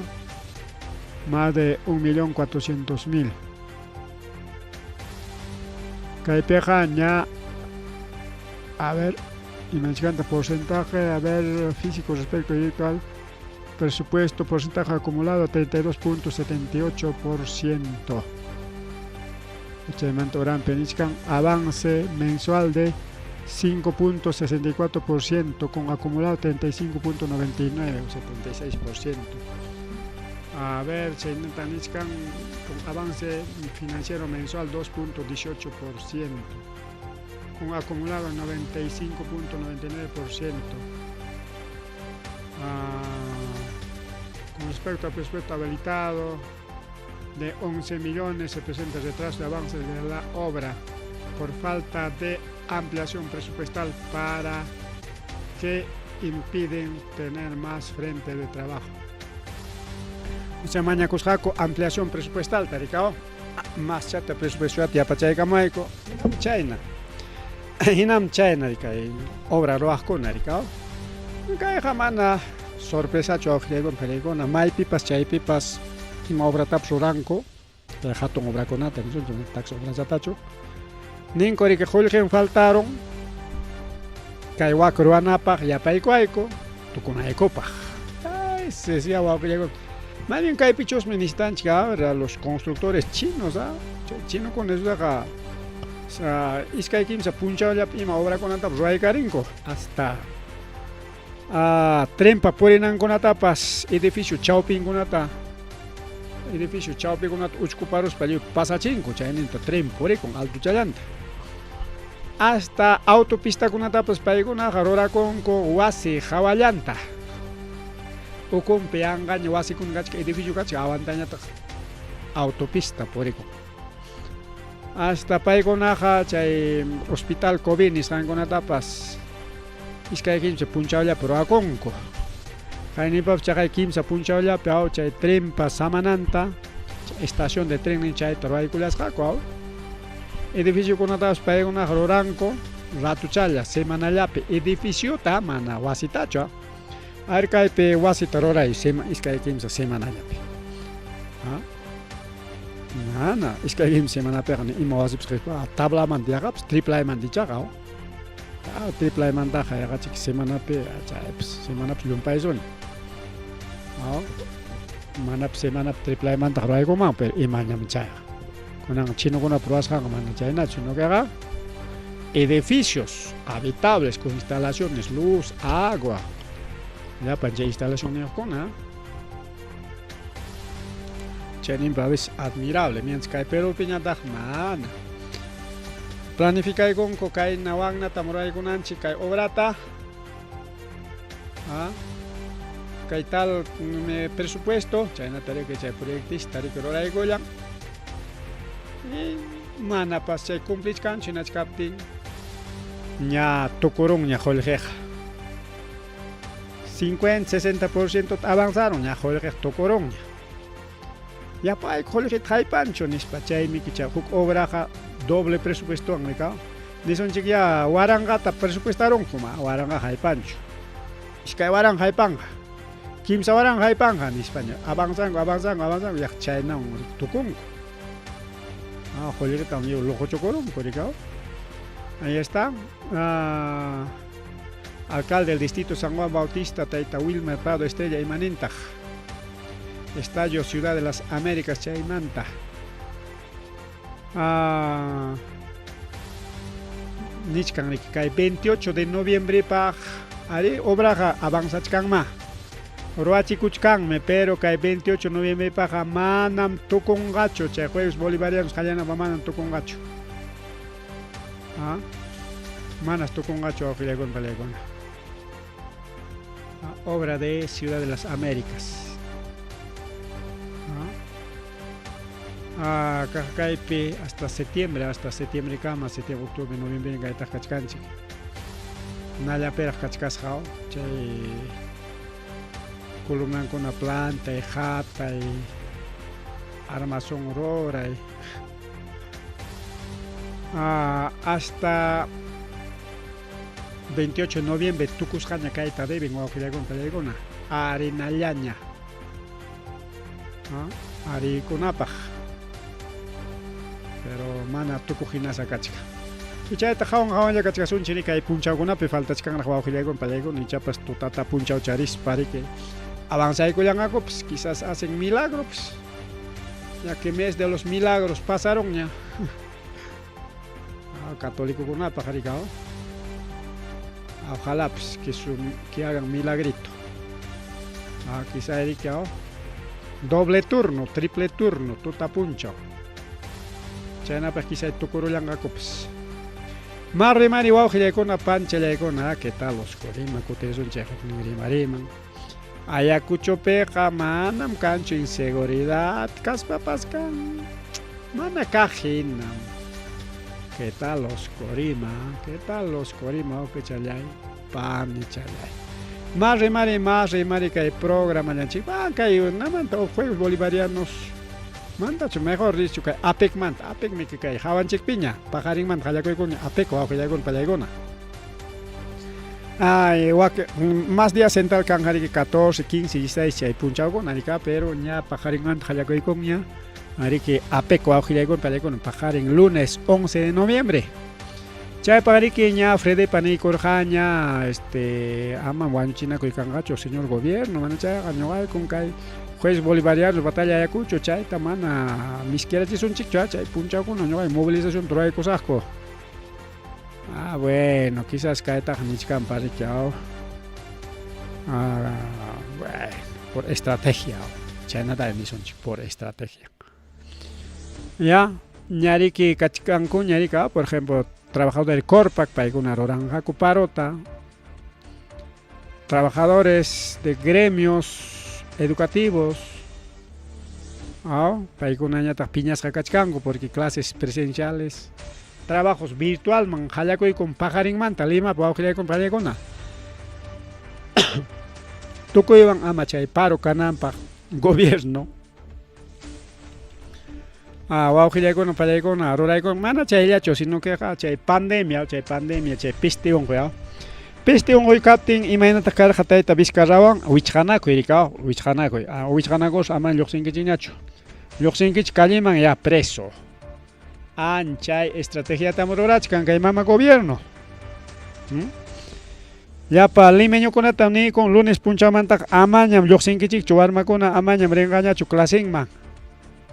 Más de 1.400.000. Kaypiqa ña, a ver, imachkanta porcentaje, a ver, físico respecto al presupuesto, porcentaje acumulado 32.78%. Chaymanta uranpi nichkan avance mensual de 5.64% con acumulado 35.99 o 76%. A ver, chaynata nichkan con avance financiero mensual 2.18% con acumulado 95.99%. Ah, con respecto al presupuesto habilitado de 11 millones se presenta retraso de avance de la obra por falta de ampliación presupuestal para que impiden tener más frente de trabajo. O sea, mañakusqaku ampliación presupuestal tarikao más chata presupuesto yapachaykamayku chayna hinam chayna kay obra ruwaqkuna rikao kayqa mana sorpresachu awqllaykuna palaykuna maypipas chaypipas ima obratapas ruranku hatun obrakunata taksa obrachatachu ninku riki qullqin faltaron kay wak ruwanapaq yapaykuayku tukunaykupaq. Ay, se decía wawqillaykuna más bien kaypichusmi necesitanchik a los constructores chinos, ah, chinokuna esoqa iskay kimsa punchawllapi ima obrakunatapas ruwaykarinku hasta trenpa purinankunatapas edificio chawpinkunata edificio chawpikunata uchkuparuspa lliw pasachinku chayninta tren purikun altuchallanta hasta autopistakunatapas paykunaqa rurakunku wasi hawallanta ukunpi yanqaña wasikuna kachka edificio kachka awantañataq autopista purikun hasta paykunaqa chay hospital COVID nisqankunatapas iskay kimsa punchawllapi ruwakunku kayninpapas chaqay kimsa punchawllapi aw chay trenpa samananta estación de tren chayta ruwaykullasqaku aw edificiokunatapas paykunaqa ruranku ratuchalla semanallapi edificiota mana wasitachu ar kaypi wasita ruray iskay kimsa semanallapi. Mana iskay kimsa semanapiqa ni ima wasipas tablamanta yaqapas triplayamanta ichaqa triplaymantaqa yaqachik semanapi chaypas semanapi llumpaysuni manapas semanapi triplaymantaqa ruwaykuman pero imañam chayqa. Kunanqa chinokunapa ruwasqanqa mana chaynachu, sino queqa edificios habitables con instalaciones, luz, agua, llapan chay instalacionniyuqkuna. Chayninpa a veces admirable, mientras kay Perupiñataq mana. Planificaykunku kayna waknatam ruraykunanchik kay obrata. ¿Ah? Kay tal presupuesto, chaynata riki chay proyectista riki ruraykullan. Y manapas chay cumplichkanchu hinachkaptin ña tukurunña qullqiqa. 50, 60% avanzaron ña qullqiqa tukurunña. Yapayku qullqita haypanchu nispa chaymi chay huk obraqa doble presupuestowan rika. Nisunchik ya waranqata presupuestarunku ma waranqa haypanchu. 2000 haypanqa. 3000 haypanqa nispaña avanzanku avanzanku avanzanku yaq chaynawan tukunku. Ah, qullqitam lliw luquchukurunku rika. Ahí está. Ah, alcalde del distrito San Juan Bautista, Tayta Wilmer Prado Estrella imanintaq. Estadio Ciudad de las Américas chaymanta. Ah, nichkan riki kay 28 de noviembrepaq ari obraqa avanzachkanma. Ruwachikuchkanmi, pero kay 28 de noviembrepaqqa manam tukunqachu chay Juegos Bolivarianos qallananpaq manam tukunqachu. Ah, manas tukunqachu wawqillaykuna palaykuna. Obra de Ciudad de las Américas. Ah, kaypi hasta septiembre, hasta septiembre kama, septiembre, octubre, noviembre kaytaq kachkanchik. Nallapiraq kachkasqa chay columnankuna plantay, hatay, armazón ruray. Ah, hasta 28 de noviembre tukusqaña kayta deben wawqillaykuna pallaykuna arinallaña. Ah, arikunapaq. Pero mana tukuq hinasha kachkan. Chayta hawan hawanlla kachkasunchik kay punchawkunapi faltachkanraq wawqillaykuna pallaykuna ichapas tutata punchaw charispa riki avanzaykullanqakupas quizás hacen milagro pues. Ya que mes de los milagros pasaron ña. Ah, católicokunapaq rika. Ojalá pues, que, su, que hagan milagrito. Ah, quizá riki doble turno, triple turno, tuta punchaw. Chaynapaq quizá tukurullanqakupas. Mar rimani wawqillaykuna panchallaykuna, ¿qué tal oscurima kutirisunchik huknin rimariman? Ayacuchopiqa manam kanchu inseguridad, kaspapas kan mana kaq hinam. ¿Qué tal oscurima? ¿Qué tal oscurima wawqichallay? Panichallay. Mas rimari, mas rimari kay programallanchik. Kay namanta Juegos Bolivarianos mantachu mejor dicho kay APEC manta, APEC mi kay hawanchikpiña, paqarinmanta qallakuykuña APEC wawqillaykuna pallaykuna. Ay, wak, más día central kanqa riki 14, 15, 16 chay punchawkuna rika, pero ña paqarinmanta qallakuykunña riki APEC wawqillaykuna pallaykuna paqarin lunes 11 de noviembre. Chaypaq riki ña Fredepa niykurqaña este ama wañuchinakuy kanqachu señor gobierno mana chayqa ñuqaykun kay Juez Bolivariano batalla Ayacucho chayta mana miskirachisunchikchu chay punchawkuna ñuqay movilización ruraykusaqku. Ah, bueno, quizás kaytaqa nichkanpa riki ah, bueno, por estrategia, chaynata nisunchik por estrategia. Ya, ñariki kachkanku ñarika, por ejemplo, trabajador del Corpac, paykuna ruranqaku parota, trabajadores de gremios educativos, ah, paykunañataq piñasqa kachkanku porque clases presenciales, trabajos virtualman qallakuykun paqarinmanta Limapi wawqillaykuna pallaykuna. Tukuywan ama chay paro kananpaq gobierno Ah, wawqillaykuna pallaykuna ruraykuna mana chayllachu sino que chay pandemia chay peste unquy peste unquy kaptin imaynataq karqa tayta Vizcarrawan wichqanakuy rika wichqanakuy wichqanakus ama lluqsinkichikñachu lluqsinkichik calleman ya preso anchay estrategiatam rurachkan kay mama gobierno. Llapa limeñukunatam niykun lunes punchawmantaqa amañam lluqsinkichikchu warmakuna amañam rinqañachu clasenman.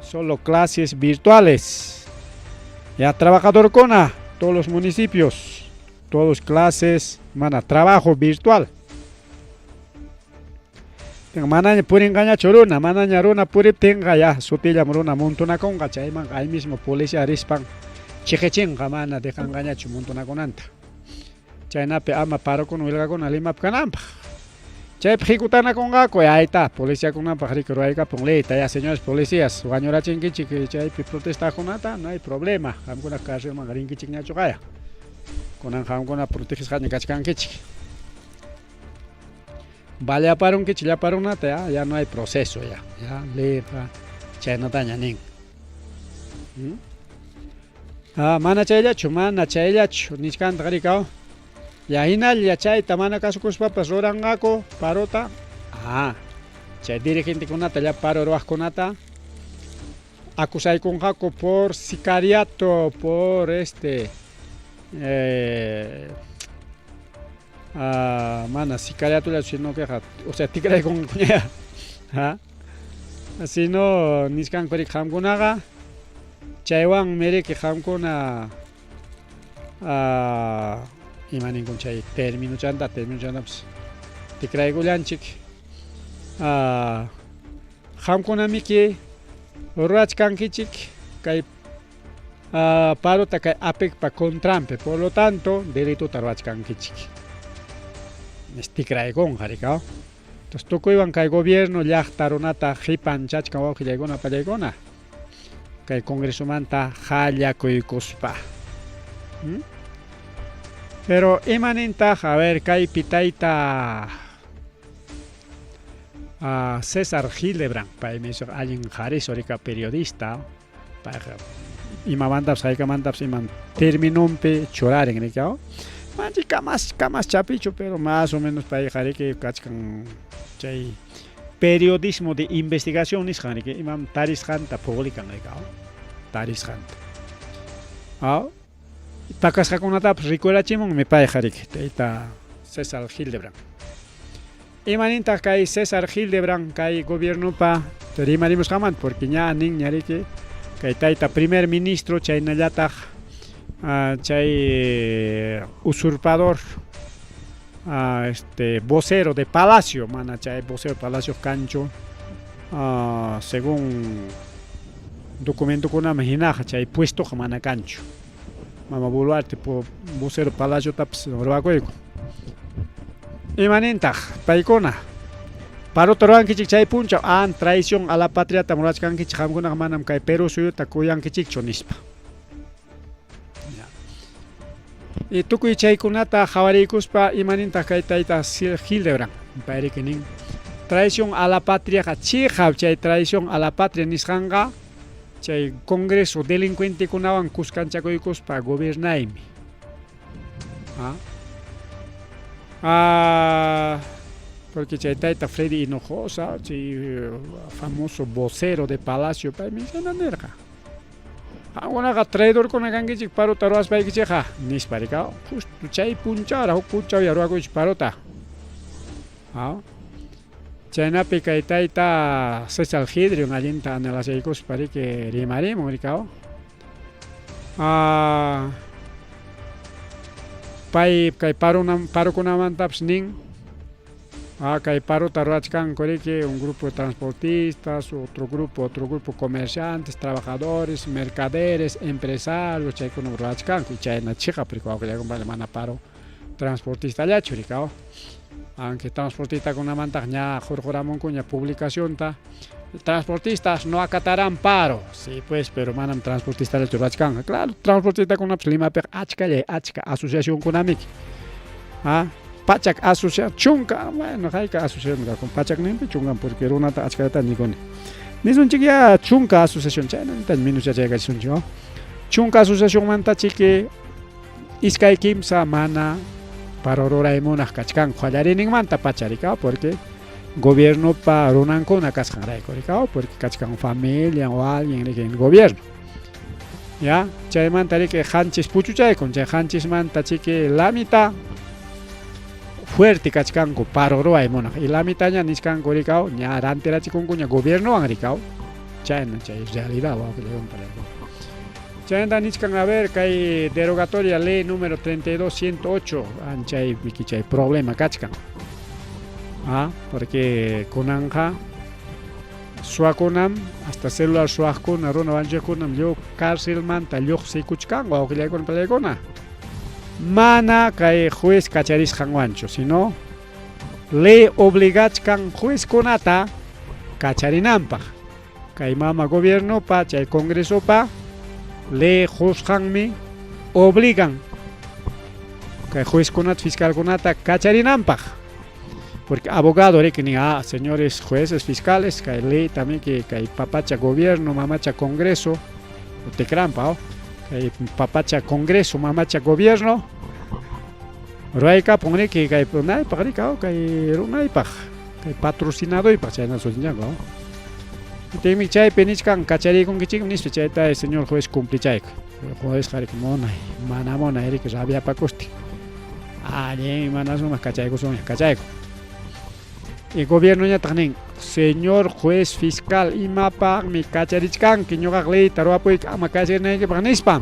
Solo clases virtuales. Ya trabajadorkuna, todos los municipios, todos clases, mana trabajo virtual. Manaña purinqañachu runa, manaña runa puriptinqa ya sutillam runa montonakunqa, chayman ahí mismo policía rispan chiqichinqa, mana dejanqañachu montonakunanta. Chaynapi ama parokuna huelgakuna Limapi kananpaq. Chaypi hikutanakunqaku, ahí está, policiakunapaq riki ruwaykapun leyta, ya señores policías, wañurachinkichik chaypi protestaqkunata, no hay problema, qamkuna carcelman rinkichikñachu qaya. Kunan qamkuna protegisqaña kachkankichik. Baleaparunkichik llapa runata, ya, ya no hay proceso ya, ya leyqa chaynataña nin. Ah, mana chayllachu, mana chayllachu, nichkantaq rikaw. Ya hinalla chayta mana kasukuspapas ruranqaku parota. Ah, chay dirigentekunata llapa paro ruwaqkunata acusaykunqaku por sicariato, por este mana sicariatollachu, sino que o sea, tikraykunqakuña. Ha? Sino nichkanku riki qamkunaqa chaywanmi riki qamkuna ima ninkun chay término chanta, término chantapas tikraykullanchik. Qamkunamiki rurachkankichik kay parota kay APECpa contranpi, por lo tanto delituta ruwachkankichik. Tikraykunqa rikaw. Entonces tukuywan kay gobierno llaqta runata qipanchachkan wawqillaykuna pallaykuna kay congresomanta qallakuykuspa. Pero imanintaq, a ver, kaypi tayta César Hildebrandt, paymi allin qharisu rika periodista, payqa imamantapas haykamantapas iman terminonpi churarin rikaw. Manchi kamas kamas chapichu, pero más o menos payqa riki kachkan chay periodismo de investigación nisqan riki, imam tarisqanta publican rikaw, tarisqanta. Aw, pakasqakunatapas rikurachimunmi payqa riki, tayta César Hildebrandt. Imanintaq kay César Hildebrandt kay gobiernopa rimarimusqanmanta, porque ña ninña riki kay tayta primer ministro chaynallataq chay usurpador este vocero de palacio, mana chay vocero de palacio kanchu, según documentokunaman hinaqa chay puestoqa mana kanchu. Mama Boluarte vocero palaciotapas ruwakuyku. Imanintaq paykuna parota ruwankichik chay punchaw, an traición a la patriata ruwachkankichik, qamkunaqa manam kay Perú suyuta kuyankichikchu nispa. Y tukuy chaykunata qhawariykuspa imanintaq kay tayta Hildebrandt, payriki nin traición a la patriaqa chiqap chay traición a la patria nisqanqa chay congreso delincuentekunawan kuskanchakuykuspa gobernaymi. Porque chay tayta Freddy Hinojosa, chay famoso vocero de palacio, paymi chayna nirqa. Qamkunaqa traidorkuna kankichik parota ruwaspaykichikqa nispa rikaw, justo chay punchawra huk punchawlla ruwakuychik parota. Chaynapi kay tayta César Hildebrandt allinta analizaykuspa riki rimarimun rikaw. Pay kay parokunamantapas nin, kay parota ruwachkanku riki un grupo de transportistas, otro grupo comerciantes, trabajadores, mercaderes, empresarios, chaykuna ruwachkanku, chayna chiqap riki wawqillaykunapaq mana paro transportistallachu rikaw. Aunque transportistakunamantaq ña hurquramunkuña publicacionta, transportistas no acatarán paro. Sí, pues, pero manam transportistallachu ruwachkanqa. Claro, transportistakunapas Limapiqa achkallay achka asociacionkunamiki. Pachak asociación, chunka, bueno, hayka asociación kakun, pachak ninpi chunkan, porque runata achkallata nikuni. Nisunchik ya chunka asociación, chaynata minuchachaykachishunchik, ¿no? Chunka asociacionmanta chiki iskay kimsa mana paro ruray munaq kachkanku qallariyninmanta pacha rikaw, porque gobiernopa runankuna kasqanrayku rikaw, porque kachkan familia o alguien riki en el gobierno. Ya, chaymanta riki qanchis puchuchaykun, chay qanchismanta chiki la mitad fuerte kachkanku paro ruway munaq, y la mitad ña nichkanku rikaw, ña rantirachikunkuña gobiernowan rikaw, chayna chay realidad wawqillaykuna. Chaynata nichkan, a ver, kay derogatoria ley número 32108, anchay miki chay problema kachkan. Ah, porque kunanja suwakunam hasta celular suwaqkuna runa wanchiqkunam lliw cárcelmanta lluqsikuchkan wawqillaykuna palaykuna. Mana kay juez kacharisqanwanchu, sino ley obligachkan juezkunata kacharinanpaq. Kay mama gobiernopa chay congresopa ley qusqanmi obligan kay juezkunata fiscalkunata kacharinanpaq. Porque abogado riki nin, ah, señores jueces fiscales, kay ley también que kay papacha gobierno, mamacha congreso, tikranpa, oh, kay papacha congreso, mamacha gobierno, ruwaykapun riki kay runaypaq riki, oh, kay runaypaq, kay patrocinadoypaq chayna sutichanku, oh. Tinmi chaypi nichkan kachariykunkichikmi nispa chayta señor juez cumplichayku. Juezqa riki munay, mana munay riki rabiapakustin. Allin mana sumaq kachaykusunña, kachayku. Y gobiernoñataq nin, señor juez fiscal, imapaqmi kacharichkanki ñuqaq leyta ruwapuyki ama kacharinaykipaq nispa.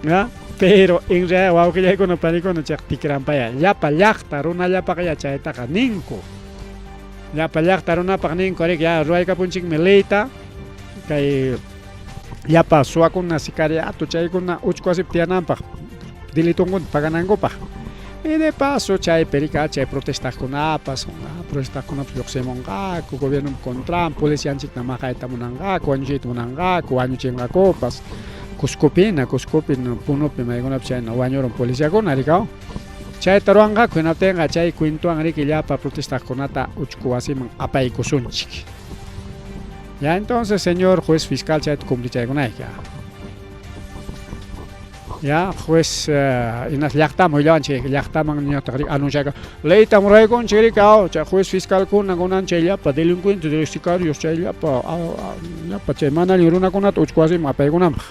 ¿Ya? Pero en realidad wawqillaykuna panikuna chayqa tikranpaya llapa llaqta runallapaqya chaytaqa ninku. Llapa llaqta runapaq ninku riki ya ruwaykapunchikmi leyta kay llapa suwakuna sicariato chaykuna uchku wasipi tiyananpaq delitonkunata paganankupaq. Y de paso chaypi riki chay protestaqkunapas protestaqkunapas lluqsimunqaku gobiernopa contran policianchikta maqayta munanqaku wañuchiyta munanqaku wañuchinqakupas. Cuscopina, Cuscopi, Punopi maykunapi chayna wañurun policiakuna rikaw. Chayta ruwanqaku hinaptinqa chay cuentowan riki llapa protestaqkunata uchku wasiman apaykusunchik. Ya entonces, señor juez fiscal, chayta cumplichaykunayki. Ya, juez inas llaqtaman willawanchik, llaqtaman ñataq riki anunciaka, leytam ruwaykunchik riki, aw, chay juez fiscalkuna kunan chay llapa delincuentes, sicarios, chay llapa, llapa chay mana allin runakunata uchku wasiman apaykunanpaq.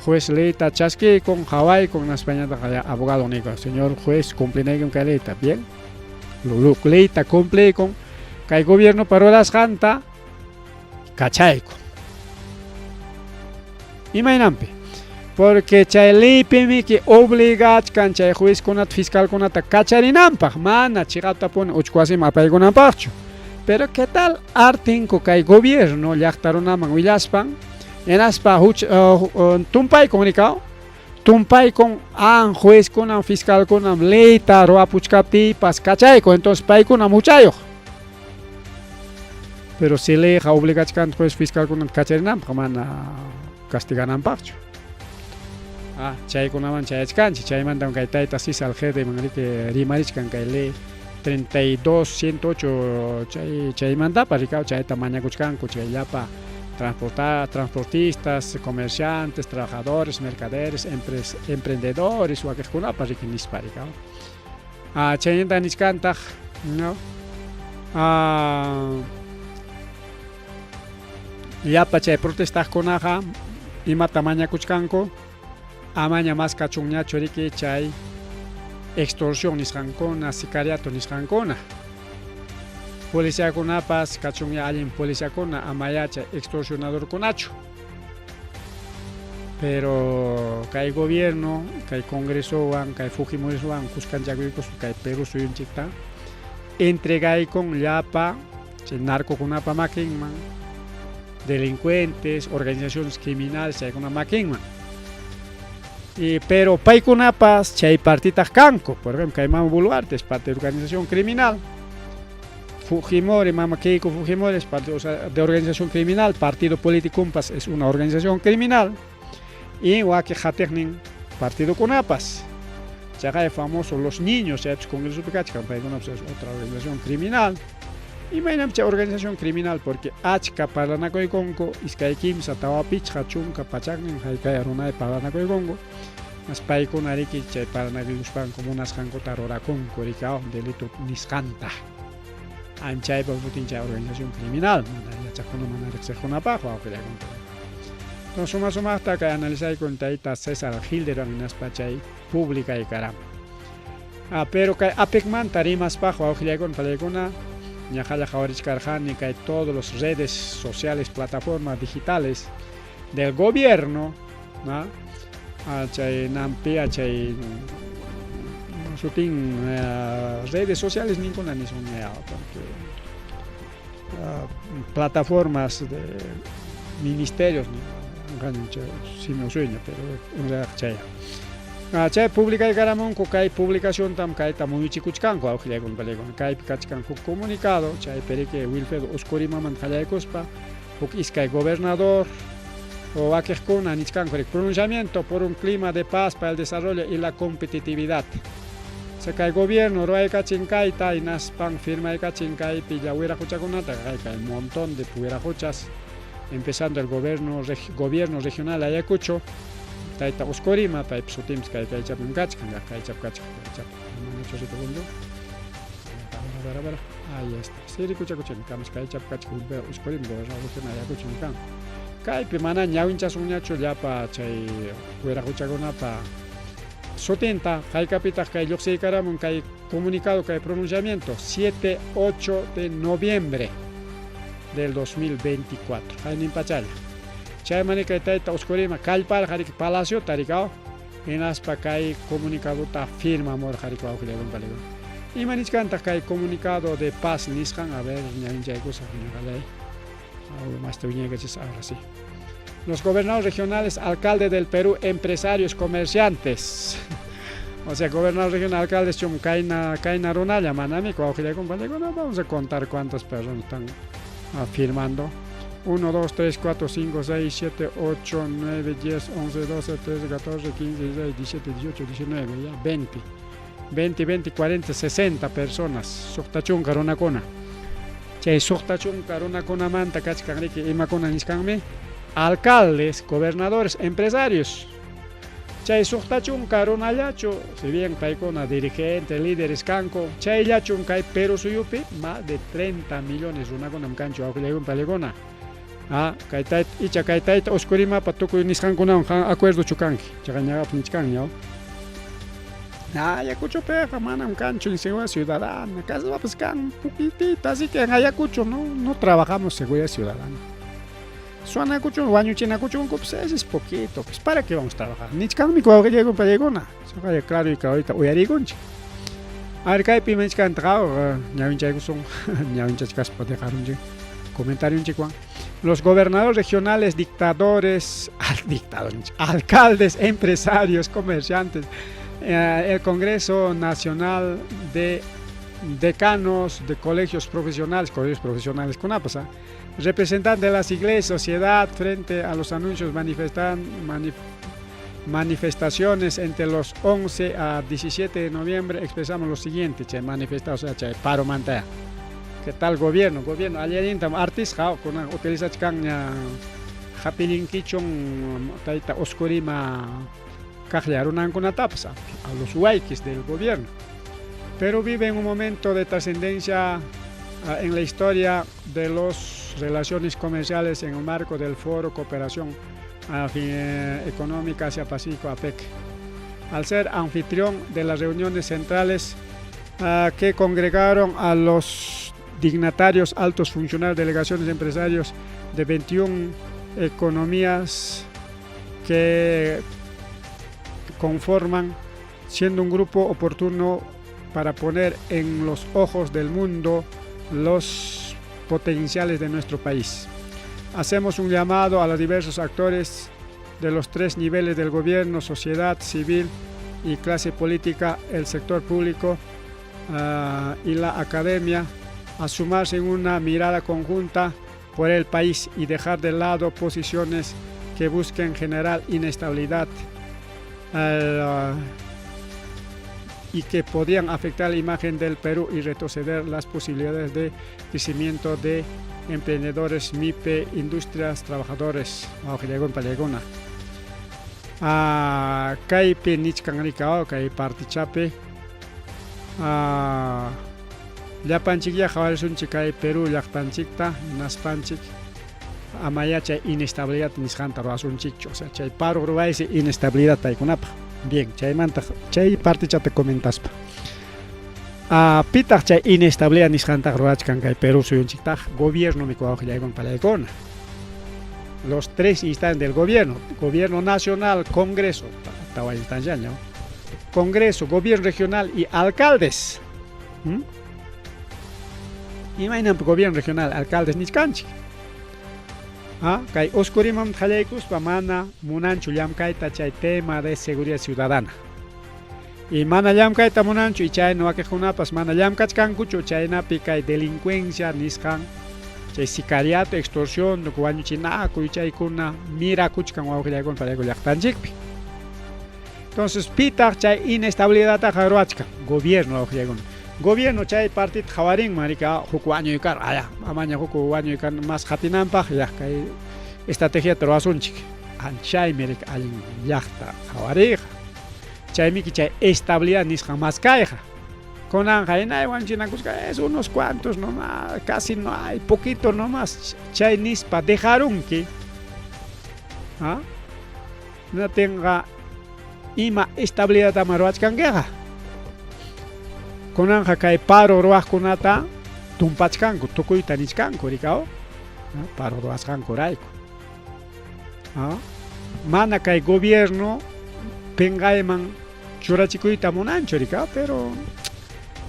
Juez leyta chaskiykun, qawaykun, hinaspañataq ya abogado niyku, señor juez, cumplinaykim kay leyta, bien. Leyta cumpliykun, kay gobiernopa rurasqanta kachaykun. Imaynanpi? Porque chay leypimi que obligachkan chay juezkunata fiscalkunata kacharinanpaq, mana chiqaptapuni uchku wasiman apaykunanpaqchu. Pero qué tal artinku kay gobierno llaqta runaman willaspan, hinaspa tumpaykun rikaw, tumpaykun an juezkunam fiscalkunam leyta ruwapuchkaptiypas kachaykun, entonces paykunam huchayuq. Pero si leyqa obligachkan juez fiscalkunata kacharinanpaq, mana castigananpaqchu. Ah, chaykunaman chayachkanchik, chaymantam kay tayta César Algerdiman riki rimarichkan kay ley 32108 chay chaymantapas rikaw chayta mañakuchkanku chay llapa transportistas, comerciantes, trabajadores, mercaderes, emprendedores wakiqkunapas riki nispa rikaw. Ah, chaynata nichkantaq, no? Ah, llapa chay protestaqkunaqa imata mañakuchkanku amaña maskachunñachu riki chay extorsión nisqankuna, sicariato nisqankuna. Policiakunapas kachunña allin policiakuna amaya chay extorsionadorkunachu. Pero kay gobierno, kay congresowan, kay Fujimoriwan kuskanchakuykuspa kay Perú suyunchikta entregaykun llapa chay narcokunapa makinman, delincuentes, organizaciones criminales chaykuna makinman. Y pero paykunapas chay partitaq kanku, por ejemplo, kay Mama Boluarte es parte de organización criminal. Fujimori, Mama Keiko Fujimori es parte, o sea, de organización criminal, partido político Cumpas es una organización criminal. Y waki qatiqnin partido kunapas. Chaqay famoso los niños, chaypis congresopi kachkan, paykunapas es otra organización criminal. Imaynam chay organización criminal, porque achka parlanakuykunku, iskay kimsa tawa pichqa chunka pachaknin haykaya runay parlanakuykunku. Mas paykuna riki chay parlanakuykuspanku munasqankuta rurakunku riki, delito nisqanta. Anchaypa sutin chay organización criminal, mana yachaqkuna mana riqsiqkunapaq wawqillaykuna. Entonces suma sumaqta kay analizaykun tayta César Gilderon hinaspa chay publikaykaram. Ah, pero kay APECmanta rimaspaq wawqillaykuna palaykuna ñaqalla qhawarichkarqani kay todos los redes sociales, plataformas digitales. del gobierno, ¿no? Chay nampi chay sutin redes sociales ninkuna nisun porque plataformas de ministerios simi usuyña pero chay chay publicaykaramunku kay publicaciontam kayta muyuchikuchkanku awqillaykuna palaykuna kaypi kachkan huk comunicado chaypi riki Wilfredo Oscorimamanta qallaykuspa huk iskay gobernador o wakiqkuna nichkanku riki pronunciamiento por un clima de paz para el desarrollo y la competitividad. O sea, kay gobierno ruwaykachin kayta hinaspan firmaykachin kaypi lla wiraquchakunata kay un montón de wiraquchas empezando el gobierno, gobierno regional Ayacucho tayta Oscorima paypa sutinpas kay kaychapim kachkan kaychap kachkan kaychap manachu rikukunchu ahí está sí rikuchakuchimi kamas kaychap kachkan Oscorima gobernador regional Ayacucho kan kaypi mana ñawinchasunñachu llapa chay wiraquchakunapa sutinta haykapitaq kay lluqsiykaramun kay comunicado kay pronunciamiento 7 8 de noviembre del 2024 haynin pachalla chayman kay tayta Oscorima kallparqa riki palaciota rikaw hinaspa kay comunicadota firmamurqa riki wawqillaykuna palaykuna ima nichkantaq kay comunicado de paz nisqan a ver ñawinchaykusaq ñuqallay masta wiñaykachis ahora sí. Los gobernadores regionales, alcalde del Perú, empresarios, comerciantes. O sea, gobernador regional, alcaldes, chum, kayna, kayna runalla, manami, wawqillaykuna, vamos a contar cuántas personas están firmando. 1, 2, 3, 4, 5, 6, 7, 8, 9, 10, 11, 12, 13, 14, 15, 16, 17, 18, 19, ya, 20. 20, 20, 40, 60 personas. Suqta chunka runakuna. Chay suqta chunka runakunamanta kachkan riki imakuna niskanmi alcaldes, gobernadores, empresarios. Chay suqta chunka runallachu, si bien paykuna dirigentes, líderes kanku, chayllachun kay Perú suyupi más de 30 millones runakunam kanchu awqillaykuna palaykuna. Ah, kay tayta icha kay tayta Oscorimapa tukuy nisqankunawan qan acuerdochu kanki, chaqa ñaqapas nichkanña. Ayacuchopiqa manam kanchu inseguridad ciudadana, kaspapas kan poquitito, así que en Ayacucho no, no trabajamos seguridad ciudadana. Suanakuchun, wañuchinakuchunku, pues ese es poquito, pues para qué vamos a trabajar. Nichkanmi wawqillaykuna palaykuna, claro y ahorita uyarikunchik. A ver, kaypi nichkantaqa ñawinchaykusun, ñawinchachkaspa dejarunchik comentarionchikwan. Los gobernadores regionales, dictadores, dictadores, alcaldes, empresarios, comerciantes, el Congreso Nacional de Decanos de Colegios Profesionales, colegios profesionales con APASA, representantes de las iglesias, sociedad, frente a los anuncios manifestaciones entre los 11 a 17 de noviembre, expresamos lo siguiente, che, manifestado, o sea, che, paro mantaya. ¿Qué tal gobierno? Gobierno, allintam artisqa kuna utilizachkanña hapillinkichun tayta Oscorima kaqlla runankunatapas a los huayquis del gobierno. Pero vive en un momento de trascendencia en la historia de las relaciones comerciales en el marco del Foro Cooperación Económica Asia-Pacífico, APEC. Al ser anfitrión de las reuniones centrales que congregaron a los dignatarios, altos funcionarios, delegaciones, empresarios de 21 economías que conforman, siendo un grupo oportuno para poner en los ojos del mundo los potenciales de nuestro país. Hacemos un llamado a los diversos actores de los tres niveles del gobierno, sociedad civil y clase política, el sector público y la academia, a sumarse en una mirada conjunta por el país y dejar de lado posiciones que busquen generar inestabilidad y que podían afectar la imagen del Perú y retroceder las posibilidades de crecimiento de emprendedores, MIPE, industrias, trabajadores. Kaypi nichkan rikaw kay partichapi llapanchiklla qhawarisunchik kay Perú llaqtanchikta hinaspanchik amaya chay inestabilidad nisqanta ruwasunchikchu, o sea, chay paro ruwaysi inestabilidad paykunapaq. Bien, chaymanta chay partichata comentaspa. Pitaq chay inestabilidad nisqantaqa ruwachkan kay Perú suyunchiktaq gobierno mi wawqillaykuna palaykuna. Los tres instancias del gobierno, gobierno nacional, congreso, tawa instancia, ¿no? Congreso, gobierno regional y alcaldes. Imaynanpi gobierno regional, alcaldes nichkanchik. ¿Ah? Kay Oscurimam qallaykuspa mana munanchu llamkayta chay tema de seguridad ciudadana. Y mana llamkayta munanchu y chay wakiqkunapas mana llamkachkankuchu chaynapi kay delincuencia nisqan chay sicariato, extorsión, wañuchinakuy chaykuna mirakuchkan wawqillaykuna palayku llaqtanchikpi. Entonces pitaq chay inestabilidadtaqa ruwachkan gobierno wawqillaykuna. Gobierno chay partita qhawarinman rika huk wañuykar aya amaña huk wañuykar mas qatinanpaq ya kay estrategiata ruwasunchik. Chaymi rika allin llaqta qhawariyqa. Chaymiki chay estabilidad nisqan maskayqa. Kunanqa hinay wañuchinakusqa es unos cuantos nomás, casi no hay, poquito nomás. Chay nispa dejarunki. ¿Ah? Natinqa ima estabilidad ruwachkankiqa. Kunanqa kay paro ruwaqkunata tumpachkanku, tukuyta nichkanku, rikaw? Paro ruwasqankurayku. ¿Ah? Mana kay gobierno pinqayman churachikuyta munanchu, rikaw? Pero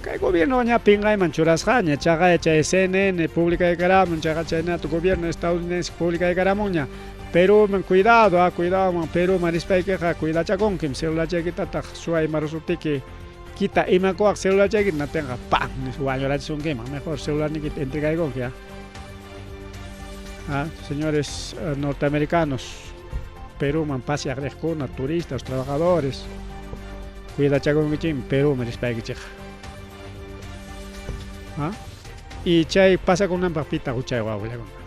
kay gobierno ña pinqayman churasqaña, chaqay chay CNN publicaykaramun, chaqa chaynato gobierno estadounidense publicaykaramunña. Perúman cuidado, cuidado man, Perúman rispaykiqa cuidachakunkim, celularchaykitataq suway marusuptiki kita imakuwaq celularchaykita natinqa pam nispa wañurachisunkiman, mejor celularniykita entregaykunki. ¿Ah? Señores norteamericanos, Perúman paseaq riqkuna, turistas, trabajadores, cuidachakunkichikmi Perúman rispaykichikqa. ¿Ah? Y chay pasakunanpaq pitaq huchayuq wawqillakuna.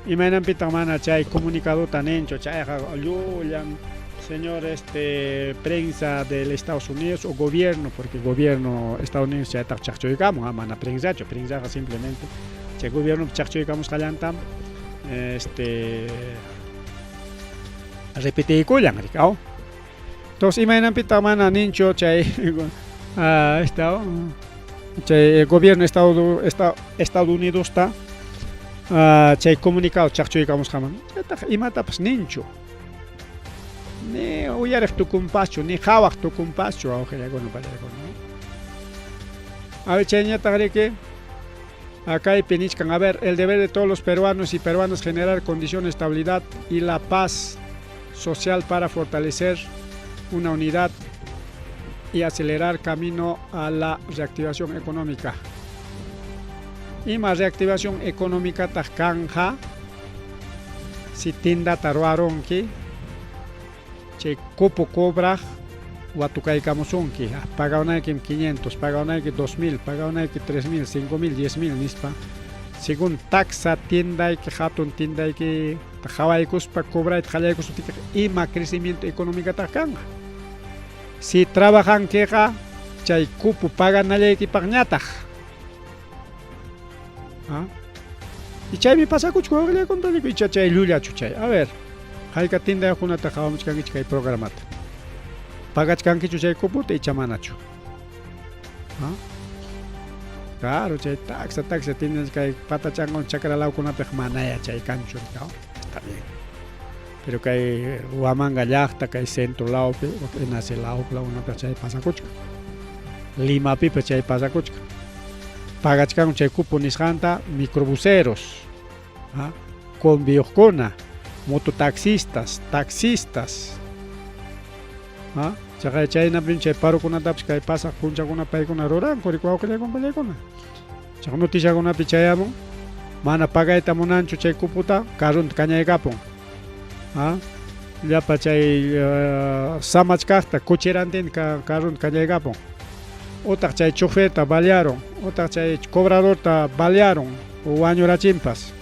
Imaynanpitaq mana chay comunicadota ninchu, chayqa llullan señor prensa del Estados Unidos o gobierno, porque gobierno estadounidense chaytaq chaqchuykamun, mana prensachu, prensaqa simplemente chay gobierno chaqchuykamusqallantam repetiykullan, rikaw. Entonces imaynanpitaq mana ninchu chay chay gobierno Estados Unidosta chay comunicado chaqchuykamusqaman, chaytaq imatapas ninchu. Ni uyariq tukunpaschu, ni qhawaq tukunpaschu wawqillakuna pallaykuna. A ver, chayñataq riki, kaypi nichkan, a ver, el deber de todos los peruanos y peruanas generar condiciones de estabilidad y la paz social para fortalecer una unidad y acelerar camino a la reactivación económica. Ima reactivación económica taq kanja si tindata ruwarunki chay cupo cobraq watukaykamusunki, pagawnaykim 500, pagawnayki 2000, pagawnayki 3000, 5000, 10000 nispa, según taxa tiendayki, hatun tiendayki qhawaykuspa cobrayta qallaykuspa ima crecimiento económico taq kanqa. Si trabajankiqa chay cupo paganallaykipaqñataq. ¿Ah? Y chaymi pasakuchku wawqillaykuna icha chay llullachu chay. A ver, hayka tindayuqkunata qhawamuchkankichik kay programata. Pagachkankichu chay cupota icha manachu. ¿Ah? Claro, chay taxa, taxa tiendas kay patachangon chakra lawkunapiq manaya chay kanchu, ¿no? Está bien. Pero kay Huamanga llaqta, kay centro lawpi, nace law lawkunapiq chay pasakuchkan. Limapipas chay pasakuchkan. Pagachkanku chay cupo nisqanta microbuseros, ¿ah? Combiyuqkuna, mototaxistas, taxistas. ¿Ah? Chaqay chaynapim chay parokunatapas kay pasaq punchakuna paykuna ruranku riku wawqillaykuna pallaykuna. Chay noticiakunapi chayamun, mana pagayta munanchu chay cupota, carronta kañaykapun. ¿Ah? Llapa chay samachkaqta cocherantinta carronta kañaykapun. Utaq chay choferta balearon, utaq chay cobradorta balearon o wañurachinpas.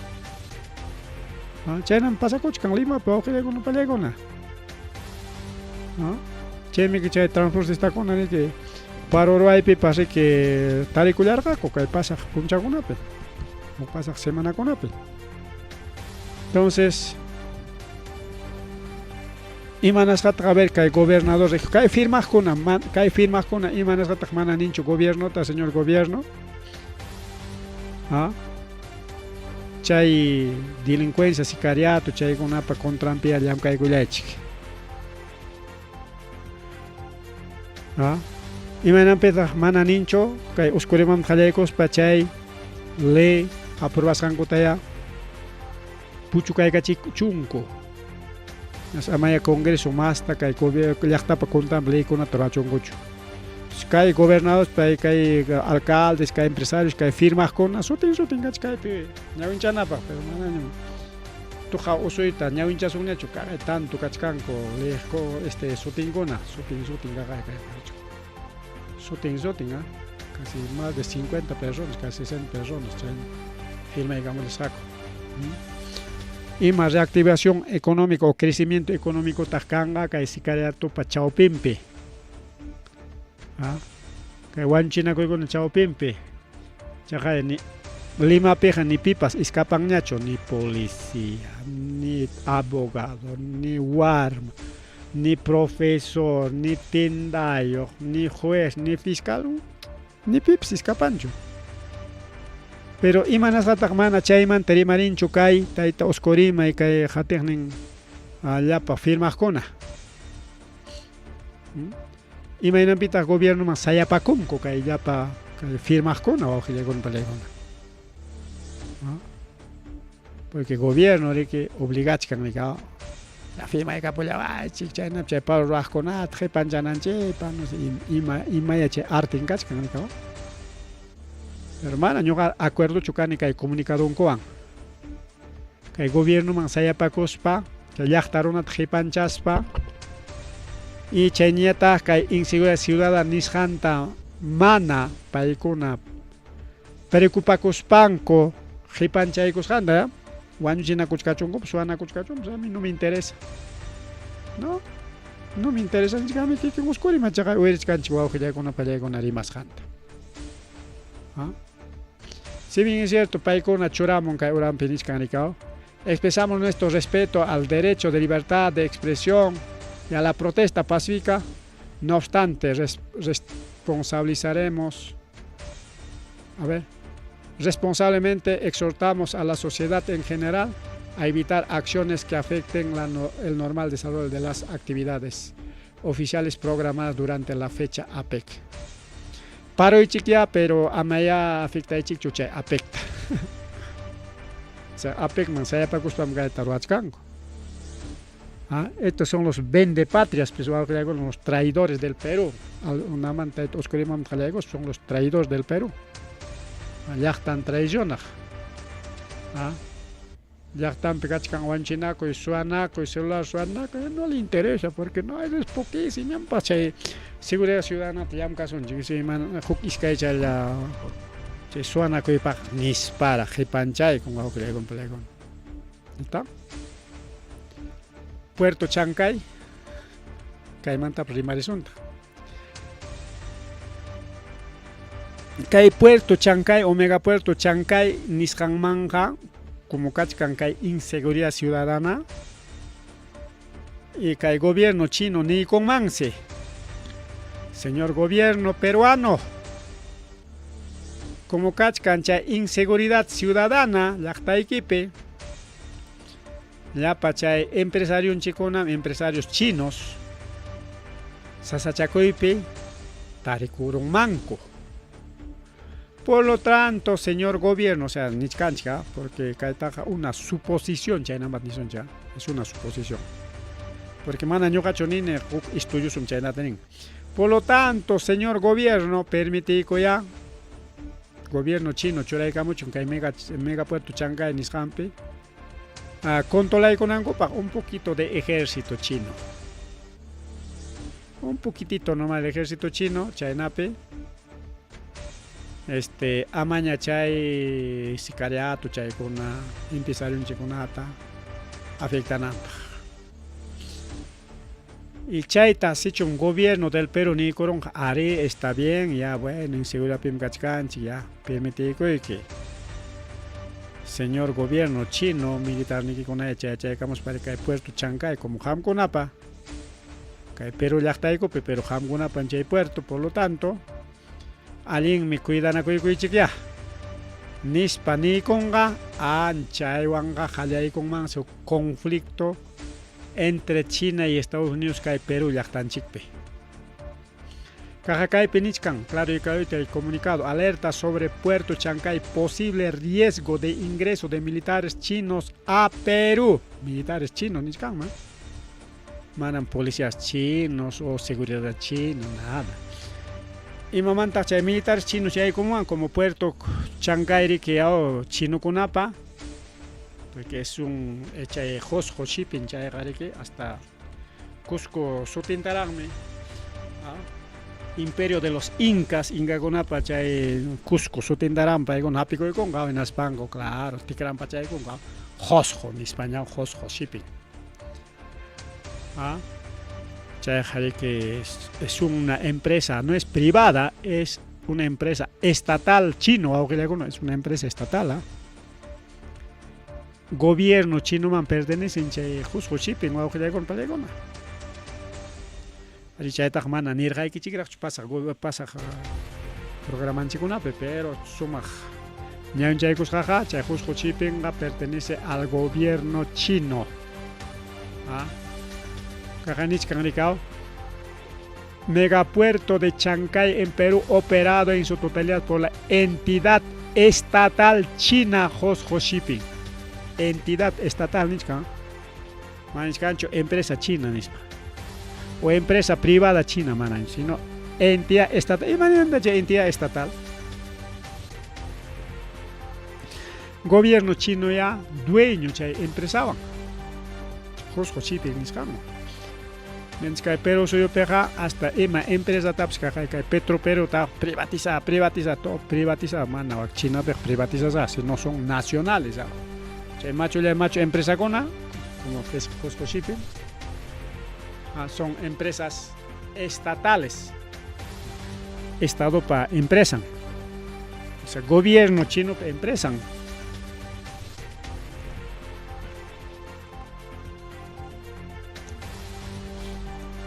¿Ah? Chaynam pasakuchkan Limapi wawqillaykuna pallaykuna. ¿Ah? Chaymi chay transportistakuna riki paro ruwaypipas riki tarikullarqaku kay pasaq punchakunapi o pasaq semanakunapi. Entonces, imanasqataq a ver kay gobernador kay firmaqkuna kay firmaqkuna imanasqataq mana ninchu gobiernota, señor gobierno? ¿Ah? Chay delincuencia, sicariato chaykunapa contranpiya llamkaykullaychik. ¿Ah? Imaynanpitaq mana ninchu kay Oscuriman qallaykuspa chay ley aprobasqankutaya puchukaykachichunku. Amaya Congreso masta kay llaqtapa contranpi leykunata rurachunkuchu. Kay gobernadores, pay kay alcaldes, kay empresarios, kay firmaqkuna sutin sutin kachkaypi ñawinchanapaq, pero manañam tuqa usuyta ñawinchasunñachu kaqay tanto kachkanku leyqku este sutinkuna, sutin sutin kaqay kay sutin sutin, ¿ah? Casi más de 50 personas, casi 60 personas chayna firmaykamulisqaku. Ima reactivación económica o crecimiento económico taq kanqa kay sicariatopa chawpinpi. ¿Ah? Kay wañuchinakuykuna chawpinpi. Chaqay ni Limapiqa ni pipas iskapanñachu, ni policía, ni abogado, ni warma, ni profesor, ni tindayuq, ni juez, ni fiscal, ni pipas iskapanchu. Pero imanasqataq mana chaymanta rimarinchu kay tayta Oscorima y kay qatiqnin llapa firmaqkuna. Imaynanpitaq gobiernoman sayapakunku kay llapa kay firmaqkuna wawqillaykuna palaykuna. Porque gobierno riki obligachkan rika ya firmaykapullawaychik chaynapi chay paro ruwaqkunata qipanchananchikpaq no sé ima imaya chay artin kachkan rika. Pero mana ñuqa acuerdochu kani kay comunicadonkuwan. Kay gobiernoman sayapakuspa chay llaqta runata qipanchaspa y chayñataq kay inseguridad ciudadana nisqanta mana paykuna preocupakuspanku qipanchaykusqanta wañuchinakuchkachunkupas suwanakuchkachunpas a mí no me interesa. No, no me interesa nichkami kikin Oscorima chaqay uyarichkanchik wawqillaykuna pallaykuna rimasqanta. ¿Ah? Si bien es cierto, paykuna churamun kay uranpi nichkan rikaw, expresamos nuestro respeto al derecho de libertad de expresión y a la protesta pacífica, no obstante, responsabilizaremos, a ver, responsablemente exhortamos a la sociedad en general a evitar acciones que afecten la no, el normal desarrollo de las actividades oficiales programadas durante la fecha APEC. Paroychikya, pero amaya afectaychikchu chay APECta. O sea, APECman sayapakuspam kayta ruwachkanku. ¿Ah? Estos son los vendepatrias, pues, los traidores del Perú. Unamanta Oscorimam son los traidores del Perú. Llaqtan traicionaq. ¿Ah? Llaqtanpi kachkan wañuchinakuy, suwanakuy, celular suwanakuy, no le interesa porque no, eso es poquísimo, ñampas chay seguridad ciudadana llamkasunchik, si mana huk iskay chaylla chay suwanakuypaq nispara qipanchaykun wawqillaykuna palaykuna. ¿Está? Puerto Chancay, kaymantapas rimarisuntaq. Kay Puerto Chancay o Megapuerto Chancay nisqanmanqa como kachkan kay inseguridad ciudadana y kay gobierno chino niykunmansi, señor gobierno peruano, como kachkan chay inseguridad ciudadana llaqtaykipi, llapa chay empresarionchikunam, empresarios chinos, sasachakuypi tarikurunmanku. Por lo tanto, señor gobierno, o sea, nichkanchika, porque kaytaqa una suposición, chaynamat nisunchik, es una suposición. Porque mana ñuqachu nini huk estudiosom chaynata nin. Por lo tanto, señor gobierno, permitiykuya gobierno chino churaykamuchun kay mega megapuerto Chancay nisqanpi controlaykunankupaq un poquito de ejército chino. Un poquitito nomás el ejército chino, chaynapi este amaña chay sicariato chaykuna empresarionchikkunata afectananpaq. Y chayta sichum gobierno del Perú niykurunqa arí está bien, ya bueno, inseguridadpim kachkanchik, ya permitiykuyki. Señor gobierno chino, militarnikikunaya chayachaykamuspa kay Puerto Chancay como qamkunapa, kay Perú llaqtaykupi, pero qamkunapa chay puerto, por lo tanto, allinmi cuidanakuykuychik ya. Nispa niykunqa, anchaywanqa qallaykunmansi huk conflicto entre China y Estados Unidos kay Perú llaqtanchikpi. Kaqa kaypi nichkan, claro y claro el comunicado, alerta sobre Puerto Chancay, posible riesgo de ingreso de militares chinos a Perú. Militares chinos nichkanman. Manam policías chinos o seguridad china, nada. Imamantaq chay militares chinos yaykunman como Puerto Chancay riki chinokunapa, porque es un chay Josjo Shipping chayqa riki hasta Cusco sutintaraqmi. Imperio de los Incas, Inkakunapa chay Cusco sutintaran paykuna hapikuykunqa hinaspanku, claro, tikran pachaykunqa Josjo nispaña Josjo Shipping. Chayqa riki es una empresa, no es privada, es una empresa estatal chino, wawqillakuna, es una empresa estatal. Gobierno chinoman pertenecen chay Josjo Shipping, wawqillakuna, pallaykuna. Ari chaytaq mana nirqaykichikraqchu pasaq pasaq programanchikkunapi, pero sumaq ñawinchaykusqaqa chay Josjo Shippingqa pertenece al gobierno chino. Kaqa nichkan rikaw. Megapuerto de Chancay en Perú operado en su totalidad por la entidad estatal china Josjo Shipping. Entidad estatal nichkan. Manichkanchu empresa china nispa. O empresa privada china mana, sino entidad estatal. Imananta chay entidad estatal? Gobierno chino ya dueño chay empresawan. Josjo Shipping nisqanwan. Mientras kay Perú suyupiqa hasta ima empresatapas kay kay Petro Perú ta privatiza, privatiza, todo privatiza, mana wak Chinapiqa privatizasqa, si no son nacionales. Chay machulla machu empresakuna, como es Josjo Shipping, son empresas estatales. Estado pa empresan. O sea, gobierno chino pa empresan.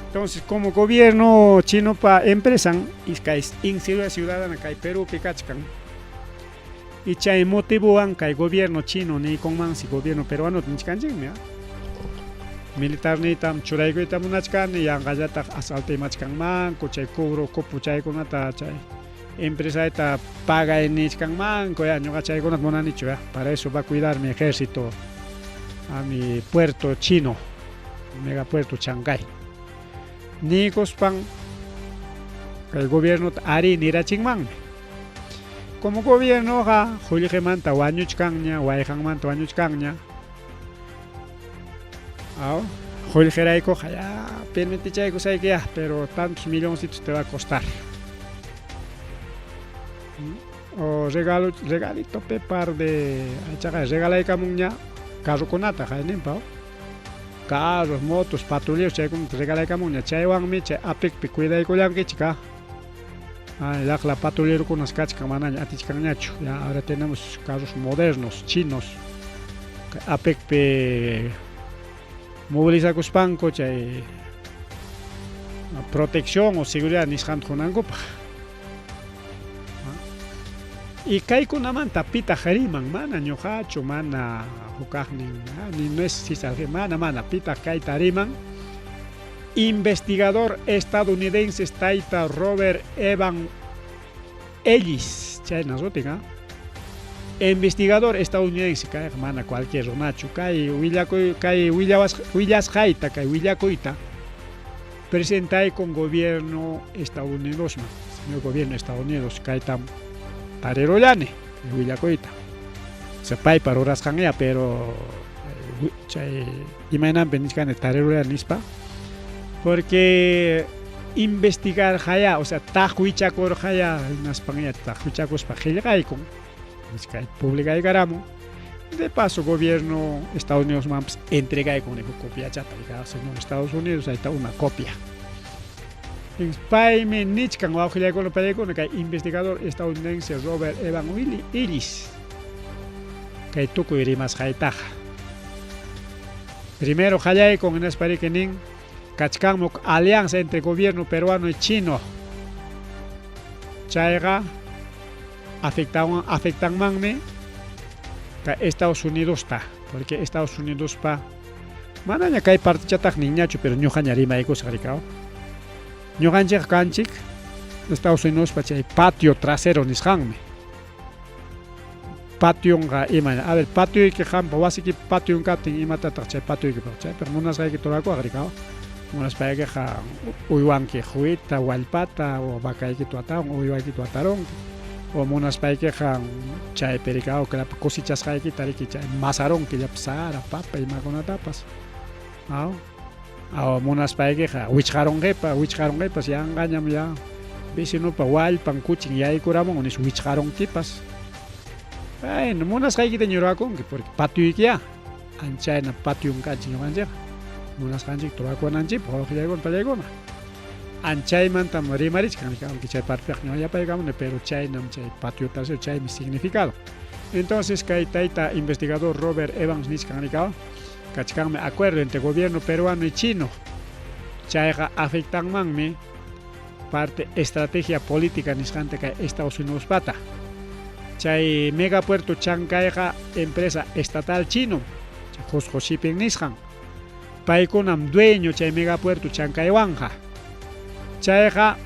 Entonces, como gobierno chino pa empresan, y kay inseguridad ciudadana kay Perú kachkan. Y chay motivowan kay gobierno chino niykunmansi gobierno peruano nichkanchikmi. Militar niytam churaykuyta munachkani, yanqallataq asaltimachkanmanku, chay cobro cupo chaykunata chay empresayta pagay nichkanmanku, ya ñuqa chaykunata munanichu, ya. Para eso va a cuidar mi ejército a mi puerto chino, megapuerto Chancay. Niykuspan kay gobierno ari nirachinmanmi. Como gobiernoqa qullqimanta wañuchkanña, wayqanmanta wañuchkanña. Aw, qullqiraykuqa ya permitichaykusayki ya, pero tantos milloncitos te va a costar. O regalo, regalito pe par de aychaqa regalaykamunña carrokunata qayninpa. Carros, motos, patrulleros chaykunata regalaykamunña, chaywanmi chay apikpi cuidaykullankichik. Ay, laqla patrullerokunas kachkan manaña atichkanñachu. Ya ahora tenemos carros modernos, chinos. Apikpi movilizakuspanku chay protección o seguridad nisqanta qunankupaq. Y kaykunamanta pitaq riman, mana ñuqachu, mana hukaqnin, ni no es César, mana, mana, pitaq kayta riman. Investigador estadounidense tayta Robert Evan Ellis, chayna sutin, Investigador estadounidense, kayqa mana cualquier runachu, kay willakuy, kay willasqayta, kay willakuyta presentay con gobierno estadounidense, señor gobierno de Estados Unidos, kaytam tarirullani, kay willakuyta. O sea, paypa rurasqanña, pero chay imaynanpi nichkani tarirullani nispa, porque investigar haya, o sea, taqwichakurqaya, hinaspaña taqwichakuspa qillqaykun, kay publicaykaramun. De paso, gobierno Estados Unidos manpas entregaykun huk copiachata, señor Estados Unidos, ahí está una copia. Paymi nichkan wawqillaykuna pallaykuna kay investigador estadounidense Robert Evan Ellis kay tukuy rimasqaytaqa. Primero qallaykun hinaspa riki nin kachkanmi huk alianza entre gobierno peruano y chino. Chayqa afectanmanmi Kay Estados Unidosta, porque Estados Unidospa manaña kay partichataq ninñachu, pero ñuqaña rimaykusaq rikaw. Ñuqanchikqa kanchik Estados Unidospa chay patio trasero nisqanmi. Pationqa ima, a ver, patioyki qampa wasiykipa patio kaptin imatataq chay patioykipaq chaypiqa munasqayki turakuwaq rikaw. Munaspaykiqa uywanki quwita, wallpata o vacaykita watawan uywaykita watarunki. O munaspaykiqa chaypi rikaw cosechasqaykita riki chay masarunki llapa sara, papa imakunatapas. Aw. Aw munaspaykiqa wichqarunkipa, wichqarunkipas yanqañam ya vecinopa wallpan kuchin yaykuramun nispa wichqarunkipas. Bueno, munasqaykita ñurakunki porque patioykiyá. Anchayna patio kanchik ñuqanchikqa. Munasqanchik turakunanchikpaq wawqillaykuna pallaykuna. Anchaymantam rimarichkan aunque chay partepiqa ñuqa yapaykamuni pero chaynam chay patio trasero chaymi significado. Entonces kay tayta investigador Robert Evans nichkan rikaw kachkanmi acuerdo entre gobierno peruano y chino. Chayqa afectanmanmi parte estrategia política nisqanta kay Estados Unidospata. Chay megapuerto Chancayqa empresa estatal chino, chay Cusco Shipping nisqan. Paykunam dueño chay megapuerto Chancaywanqa. Chayqa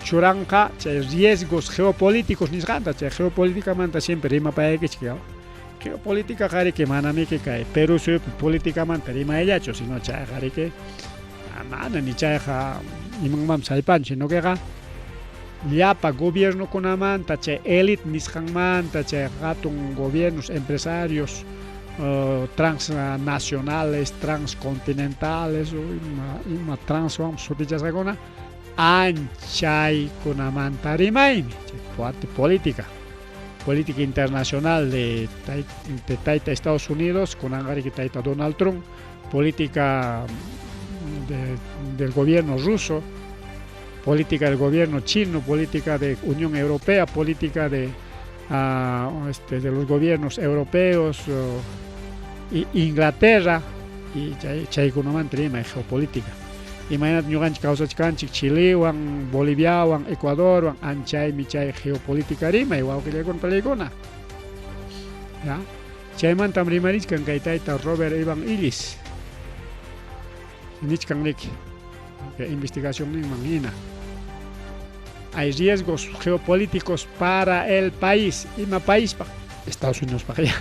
churanqa chay riesgos geopolíticos nisqanta, chay geopolíticamanta siempre rimapayaykichik. Geopolítica qariki manamiki kay Perú suyupi políticamanta rimayllachu, sino chayqa riki mana ni chayqa imanmanpas haypanchu, sino queqa llapa gobiernokunamanta chay elite nisqanmanta chay hatun gobiernos, empresarios transnacionales, transcontinentales o ima ima transwan sutichasqakuna anchaykunamanta rimaymi, chay parte política. Política internacional de, de Taita Estados Unidos, kunanqa Taita Donald Trump, política del gobierno ruso, política del gobierno chino, política de Unión Europea, política de los gobiernos europeos y Inglaterra y chaykunamanta rimay geopolítica. Imaynata ñuqanchik kawsachkanchik Chilewan, Boliviawan, Ecuadorwan, anchaymi chay geopolítica rimay wawqillaykuna palaykuna. ¿Ya? Chaymantam rimarichkan kay tayta Robert Ivan Illis. Nichkan riki. Investigación ninman hina. Hay riesgos geopolíticos para el país. Ima país pa Estados Unidos pa allá.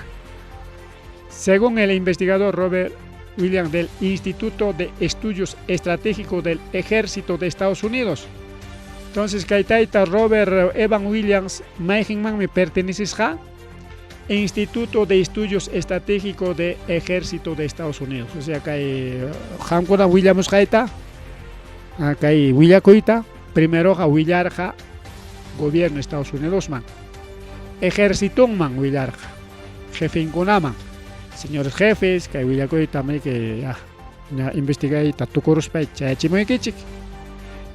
Según el investigador Robert Williams del Instituto de Estudios Estratégicos del Ejército de Estados Unidos. Entonces, kay tayta Robert Evan Williams, mayqinmanmi pertenecesqa Instituto de Estudios Estratégicos del Ejército de Estados Unidos. O sea, kay qamkuna willamusqayta, kay willakuyta, primeroqa willarqa gobierno de Estados Unidos man, ejércitonman willarqa, jefenkunaman. Señores jefes, kay willakuyta que ya, ya investigayta tukuruspay chayachimuykichik.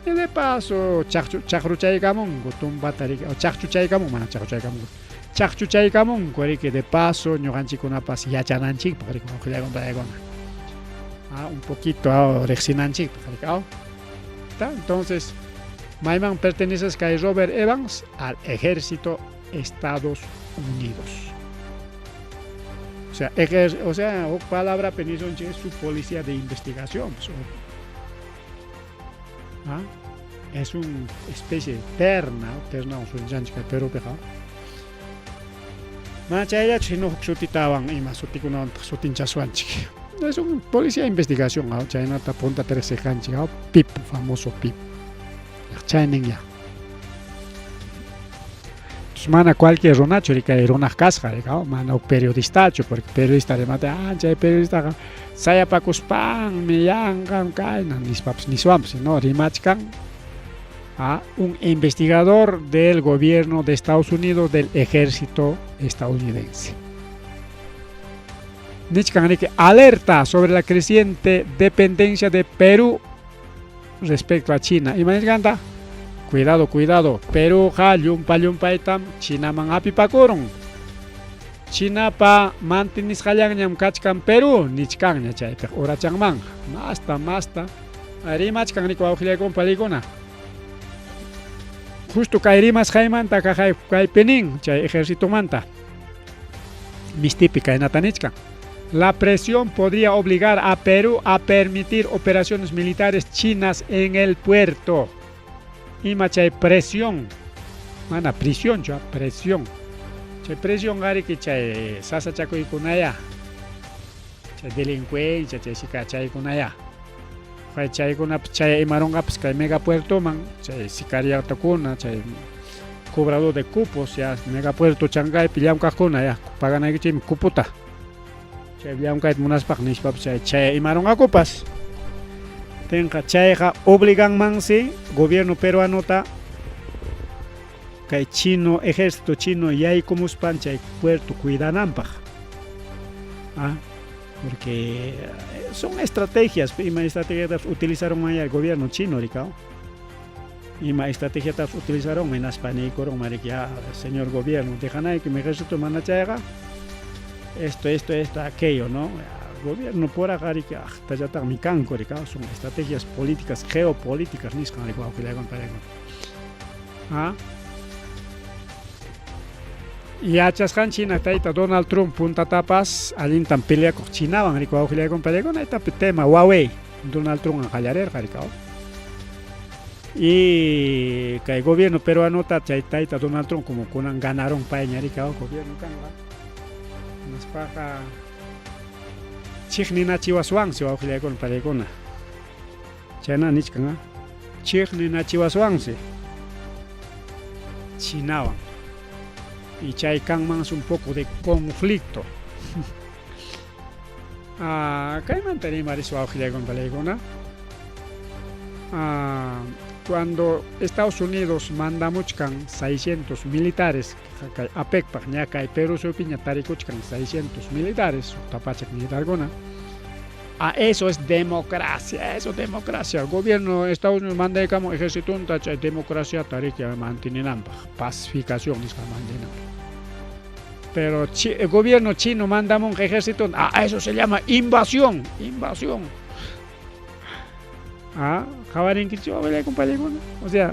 Y de paso, chaqruchaykamunku, tumpata riki, o chaqchuchaykamun, mana chaqruchaykamunku. Chaqchuchaykamunku, riki, de paso, ñuqanchikkunapas yachananchikpaq, riki, wawqillaykuna. Ah, un poquito riqsinanchikpaq, riki, ah. Entonces, mayman perteneces kay Robert Evans al Ejército Estados Unidos. O sea, o palabra penisonche es su policía de investigación. Pues, ¿ah? Es una especie de terna, terna usunchanchik Perúpiqa. Mana chayllachu sino huk sutitawan ima sutikunawantaq sutinchaswanchik. Es un policía de investigación, ¿no? Chaynata punta riqsiqanchik, ¿no? PIP, famoso PIP. Chaynin ya. Entonces, mana cualquier runachu rikay runaq kasqa, rikaw, mana huk periodistachu, porque periodista rimata, ah, chay periodistaqa sayapakuspanmi yanqam kayna nispapas niswanpas, no, rimachkan a un investigador del gobierno de Estados Unidos, del ejército estadounidense. Nichkan riki alerta sobre la creciente dependencia de Perú respecto a China. Ima nichkanta? Cuidado, cuidado. Perúqa llumpa llumpaytam Chinaman hapipakurun. Chinapa mantenisqallanñam kachkan Perú nichkanña chaypiq urachanmanja. Masta, masta. Rimachkan riki wawqillaykuna palikuna. Justo kay rimasqaymanta kaypi nin chay ejércitomanta. Mistipi kaynata nichkan. La presión podría obligar a Perú a permitir operaciones militares chinas en el puerto. Ima chay presión, mana prisión, presión. Chay presión qariki chay sasachakuykunaya, chay delincuencia, chay chaykunaya. Kay chaykunapas chay imarunqapas kay megapuertoman, chay sicariatakuna, chay cobrador de cupos, ya megapuerto Chancaypi llamkaqkuna, ya paganaykichikmi cupota. Chay llamkayta munaspaq nispapas chay chay imarunqakupas. Tinqa chayqa obliganmansi gobierno peruanota kay chino ejército chino yaykumuspan chay puerto cuidananpaq. ¿Ah? Porque son estrategias, ima estrategias utilizaron mañana el gobierno chino, rikao. Ima estrategias utilizaron hinaspa niykurun mariki ya señor gobierno, dejanayki mi ejército mana chayqa esto, esto, esto, aquello, ¿no? Gobierno por riki aqtallataqmi kanku, rikao, son estrategias políticas, geopolíticas nisqan rikao. ¿Ah? Yachasqanchik hina tayta Donald Trump puntatapas allintam peleakuq Chinawan rikao wawqillaykunapallaykunaytapi tema Huawei Donald Trump qallarirqa rikao. Y kay gobierno peruanota chay tayta Donald Trump como kunan ganaron payña rikao gobierno kanqa hinaspaqa chiqninachiwaswansi wawqillaykuna palaykuna chayna nichkan chiqninachiwaswansi Chinawan y chay kanmansi un poco de conflicto. Kaymanta rimarispa wawqillaykuna palaykuna. Cuando Estados Unidos mandamuchkan 600 militares kay APECpaq ña kay Perú suyupiña tarikuchkan 600 militares suqta pachak militarkuna. Ah, eso es democracia, eso es democracia. El gobierno de Estados Unidos mandaykamun ejércitonta chay democracia tariki manteninanpaq, pacificación nisqa mantenanpaq. Pero el gobierno chino mandamun ejército, ah, eso se llama invasión, invasión. Ah, qhawarinkichik wawillaykunpallaykuna. O sea,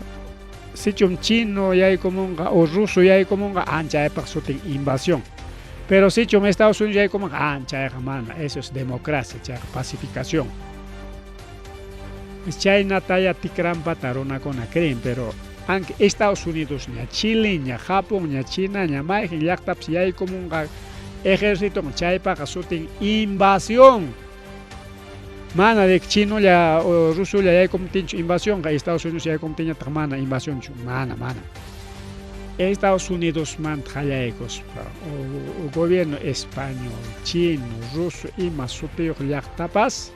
sichum chino yaykumunqa o ruso yaykumunqa anchaypaq sutin invasión. Pero sichum Estados Unidos yaykumunqa anchayqa mana, eso es democracia, chayqa pacificación. Chaynataya tikrampata runakuna creen, pero aunque Estados Unidos ña Chile, ña Japón, ña China, ña mayqin llaqtapas yaykumunqa ejército chaypaqa sutin invasión. Mana de chinolla o rusolla yaykumuptinchu invasionqa, Estados Unidos yaykumuptinñataq mana invasionchu, mana, mana. Estados Unidos manta qallaykuspa o gobierno español, chino, ruso ima sutiyuq llaqtapas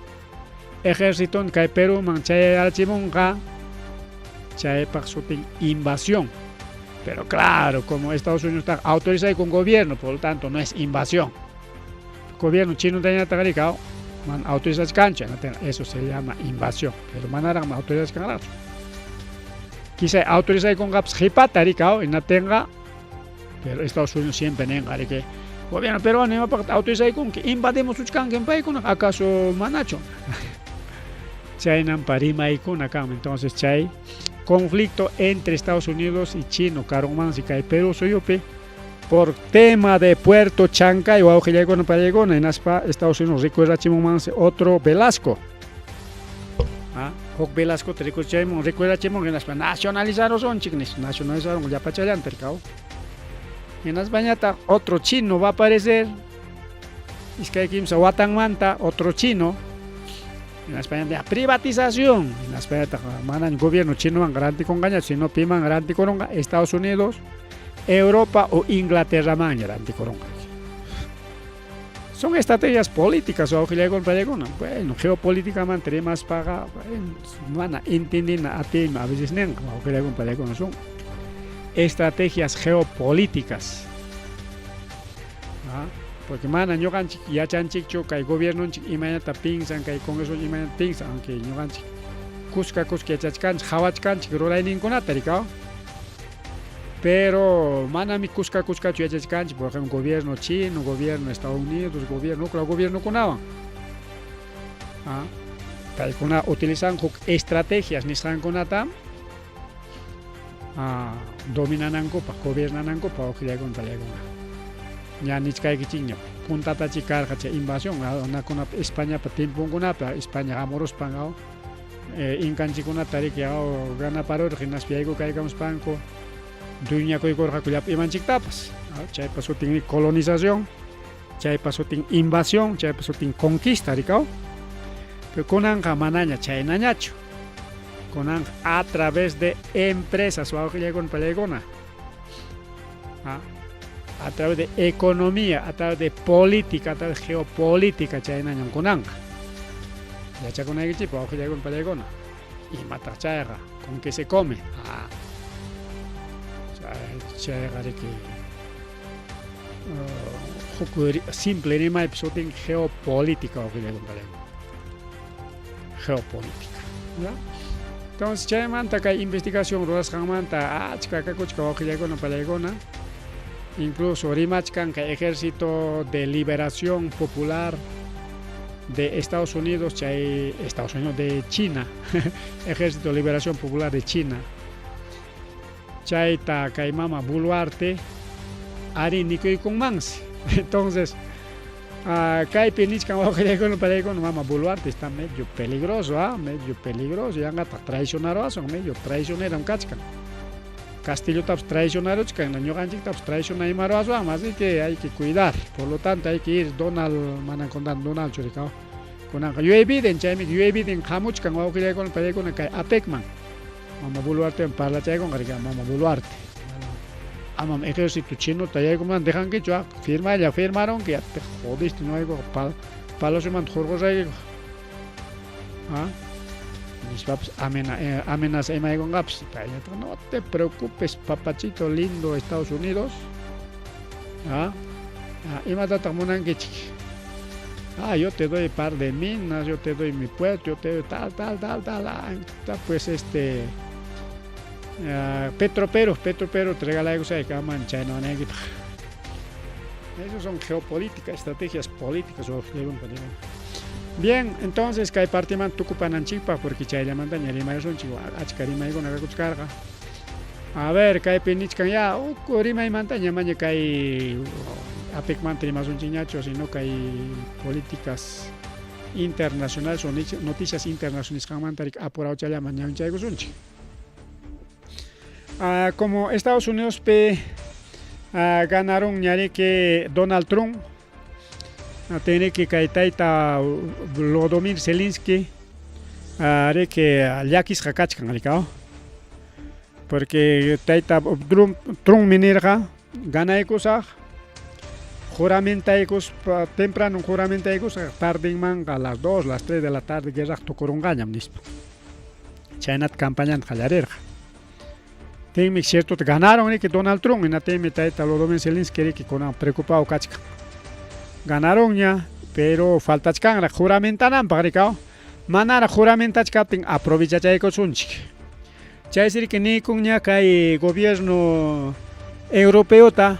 ejérciton kay Perúman chayarachimunqa chaypaq sutin invasión. Pero claro, como Estados Unidos está autorizado con gobierno, por lo tanto no es invasión. Gobierno chino tañataq rikao mana autorizachkanchu, eso se llama invasión, pero manaraqmi autorizachkanraqchu. Quizá autorizaykunqapas qhipata rikao hinatinqa, pero Estados Unidos siempre ninqa riki gobierno peruano imapaqtaq autorizaykunki, invadimusuchkankim paykuna, acaso manachu? Chaynampa rimaykuna kanman. Entonces chay conflicto entre Estados Unidos y Chino karunmansi kay Perú suyupi por tema de Puerto Chancay wawqillaykuna pallaykuna hinaspa Estados Unidos rikurachimunmansi otro Velasco. Ah, huk Velascota rikurachimun rikurachimun hinaspa nacionalizarusunchik nispa nacionalizarun llapachallanta rikao. Hinaspañataq otro chino va a aparecer iskay kimsa watanmanta otro chino hinaspañataq privatización hinaspañataq mana gobierno chinowan rantikunqañachu sino piman rantikurunqa Estados Unidos, Europa o Inglaterramanña rantikurunqa. Son estrategias políticas wawqillaykuna pallaykuna. Bueno, geopolíticamente rimaspaqa bueno, mana entendina atiymi a veces ninqa wawqillaykuna pallaykuna son estrategias geopolíticas. ¿Ah? Porque mana ñuqanchik yachanchikchu kay gobiernonchik imaynata pinsan, kay congreso imaynata pinsan, aunque ñuqanchik kuska kuska yachachkanchik, qhawachkanchik rurayninkunata rikao. Pero manami kuska kuskachu yachachkanchik, por ejemplo, gobierno chino, gobierno Estados Unidos, gobierno, claro, gobierno kunawan. ¿Ah? Paykuna utilizan huk estrategias nisqankunata dominanankupaq, gobiernanankupaq wawqillaykuna pallaykuna. Ña nichkaykichikñam, puntatachik karqa chay invasión runakunapa Españapa tiemponkunapi, España hamuruspan aw inkanchikkunata riki aw ganaparurqa hinaspa yaykukaykamuspanku dueñakuykurqaku llapa imanchiktapas. Chaypa sutinmi colonización, chaypa sutin invasión, chaypa sutin conquista riki aw. Pero kunanqa manaña chaynañachu. Kunanqa a través de empresas wawqillaykuna pallaykuna. A través de economía, a través de política, a través de geopolítica chaynañam kunanqa. Yachakunaykichikpaq wawqillaykuna pallaykuna. Imataq chayqa? ¿Con qué se come? Ah. Chayqa riki huk simple rimaypi sutin geopolítica wawqillaykuna pallaykuna. Geopolítica. ¿Ya? Entonces chaymanta kay investigación rurasqanmanta achka kakuchka wawqillaykuna pallaykuna incluso rimachkan kay Ejército de Liberación Popular de Estados Unidos, chay Estados Unidos de China, Ejército de Liberación Popular de China. Chayta kay mama Boluarte ari nikuykunmansi. Entonces, kaypi nichkan wawqillaykuna pallaykuna mama Boluarte está medio peligroso, medio peligroso, yanqataq traicionaruwasun, medio traicioneram kachkan. Castillotapas traicionaruchkan, ñuqanchiktapas traicionaymaruwasunmi, así que hay que cuidar, por lo tanto hay que ir Donald, manan kuntan Donald churikaw. Kunanqa Joe Biden, chaymi Joe Biden hamuchkan wawqillaykuna pallaykuna kay APECman. Mama Boluartewan parlachaykunqa riki, mama Boluarte. Amam ejército chinota yaykuman dejankichu, firmalla firmarunki, ya te jodiste ñuqaykuqa palaciomanta hurqusaykiku. Nispapas amenaza imaykunqapas. Payñataq no te preocupes, papachito lindo Estados Unidos. Imatataq munankichik? Yo te doy par de minas, yo te doy mi puerto, yo te doy tal, tal, tal, tal. Pues Petro Petro te regalaykusayki aman chaynawanaykipak. Esos son geopolítica, estrategias políticas. Bien, entonces kay partimanta tukupananchikpaq porque chayllamantaña rimayusunchik, achka rimaykuna kakuchkarqa. A ver, kaypi nichkan ya uku rimaymantaña maña kay APECmanta rimasunchikñachu, sino kay políticas internacionales o noticias internacionales nisqanmanta apurawchallaman ñawinchaykusunchik. Como Estados Unidos pe ganaron ñariki Donald Trump, tiene kay tayta Volodymyr Zelensky riki llakisqa kachkan rikaw. Porque tayta Trump nirqa ganaykusaq juramentaykuspa temprano juramentaykusaq tardenmanqa a las 2, las 3 de la tarde guerraq tukurunqañam nispa. Chaynata campañanta qallarirqa. Tinmi cierto ganaron riki Donald Trump hinaptinmi tayta Volodymyr Zelensky riki kunan preocupado kachkan. Ganaronña, pero faltachkanraq juramentananpaq rikaw. Manaraq juramentachkaptin aprovechachaykusunchik. Chaysi riki niykunña kay gobierno europeota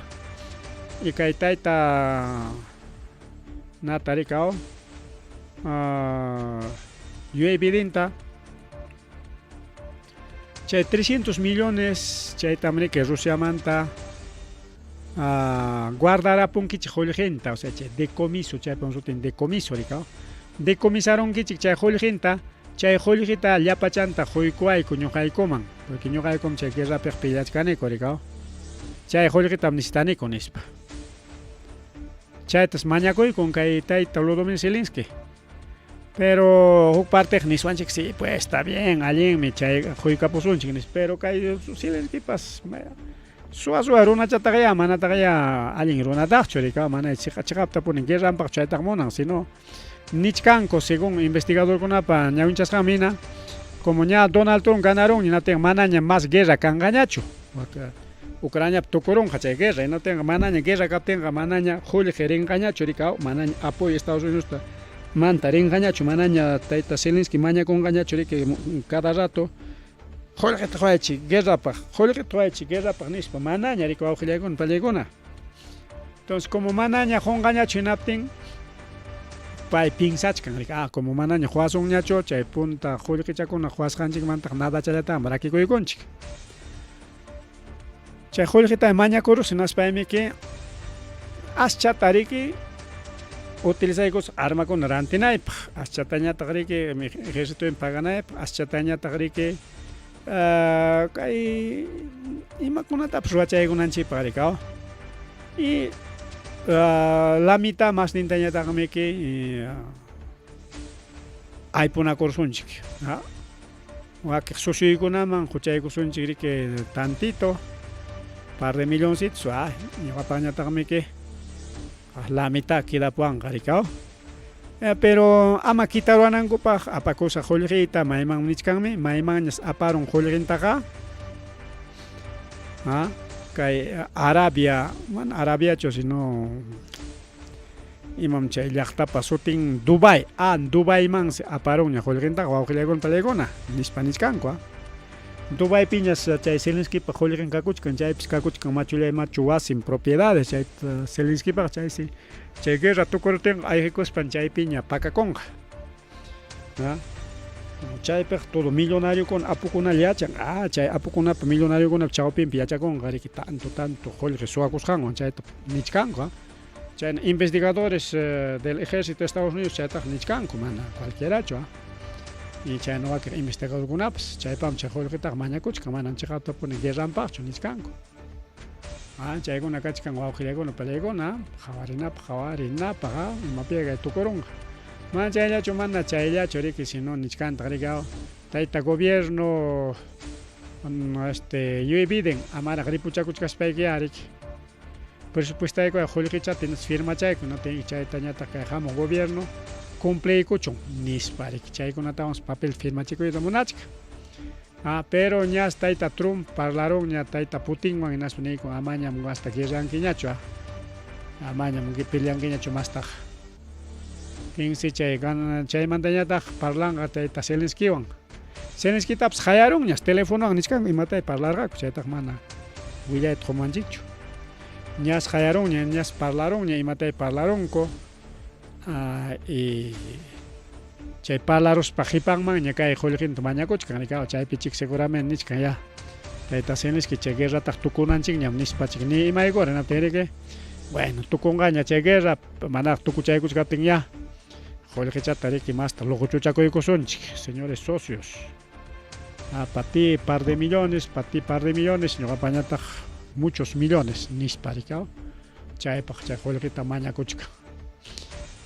y kay tayta nata rikaw Joe Bidenta chay 300 millones chaytam riki Rusiamanta guardarapunkichik qullqinta, o sea chay decomiso, chaypam sutin decomiso rikaw. Decomisarunkichik chay qullqinta, chay qullqita llapachanta quykuwayku ñuqaykuman, porque ñuqaykum chay guerrapiq peleachkaniku rikaw. Chay qullqitam necesitaniku nispa. Chaytas mañakuykun kay tayta Volodymyr Zelensky. Pero huk parteq niswanchik sí, pues está bien, allinmi chay quykapusunchik nispa, pero kay Zelenskypas suwa suwa runachataq ya manataq ya allin runataqchu rikaw, mana chiqaptapuni guerranpaq chaytaq munan, sino nichkanku según investigadorkunapa ñawinchasqanmi hina, como ña Donald Trump ganaron hinaptinqa manaña más guerra kanqañachu. Ucraniapi tukurunqa chay guerra, hinaptinqa manaña guerra kaptinqa manaña qullqi rinqañachu rikaw, manaña apoyo Estados Unidosta manta rinqañachu, manaña tayta Zelensky mañakunqañachu riki cada rato qullqita quwaychik guerrapaq, qullqita quwaychik guerrapaq nispa, manaña riki wawqillaykuna pallaykuna. Entonces como manaña qunqañachu hinaptin pay piensachkan riki, como manaña quwasunñachu chay punta qullqichakuna quwasqanchikmantaq nadachallataqmi rakikuykunchik. Chay qullqita mañakurus hinaspaymi. Aschata riki utilizaykusaq armakuna rantinaypaq, aschatañataq riki ejércitoymi paganaypaq, aschatañataq riki kay imakunatapas ruwachaykunanchikpaq riki aw. Y la mitad masnintañataqmiki aypunakursunchik. Wakiq socioykunaman quchaykusunchik riki tantito, par de milloncitos, ah, ñuqapaqñataqmiki la mitad quedapuwanqa riki aw. Pero ama quitaruwanankupaq apakusaq qullqiyta maymanmi nichkanmi, maymanñas aparun qullqintaqa ah, kay Arabia, mana Arabiachu sino Imam chay llaqtapa sutin Dubai, a Dubaimansi aparunña qullqintaqa wawqillaykuna palaykuna nispa nichkanku a. Dubaipiñas chay Zelenskipa qullqin kakuchkan, chaypis kakuchkan machullay machu wasin propiedades chay Zelenskipaqa chaysi chay guerra tukuruptinqa ayqikuspan chaypiña pakakunqa. A chaypiqa todo millonariokuna apukunalla yachan, a chay apukunapa millonariokunapa chawpinpi yachakunqa riki tanto tanto qullqi suwakusqanwan chayta nichkanku a. Chayna investigadores del ejército de Estados Unidos chaytaqa nichkanku mana cualquierachu a. Y chayna wakin investigadorkunapas chaypaqmi chay qullqitaqa mañakuchkan manam chiqaptapuni guerranpaqchu nichkanku. A chaykuna kachkan wawqillaykuna palaykuna qawarinapaq qawarinapaq a imapiya kay tukurunqa. Mana chayllachu mana chayllachu riki sino nichkantaq riki aw tayta gobierno este Joe Biden amaraq ripuchakuchkaspaykiya riki. Presupuestaykuqa qullqichata hinaspa firmachayku chaytañataq kay hamuq gobierno cumpliykuchun nispa riki chaykunatawansi papel firmachikuyta munachkan. Ah, pero ñas tayta Trump parlarunña tayta Putinwan hinaspa niykun amañam hasta guerrankiñachu ah. Amañam peleankiñachu mastaqa. Tinsi chay chaymantañataq parlanqa tayta Zelenskiwan. Zelenskitapas qayarunñas telefonowan nichkanku imatay parlarqaku chaytaq mana willayta qumanchikchu. Ñas qayarunña, ñas parlarunña imatay parlarunku y chay parlaruspa qipanmanña kay qullqinta mañakuchkan rikaw chaypi chik seguramente nichkan ya tayta Zelenski chay guerrataq tukunanchikñam nispachik ni imaykura hinaptin riki bueno tukunqaña chay guerra manaraq tukuchaykuchkaptin ya qullqichata riki masta luquchuchakuykusunchik señores socios ah, pa ti par de millones pa ti par de millones ñuqapañataq muchos millones nispa rikaw chaypaq chay qullqita mañakuchkan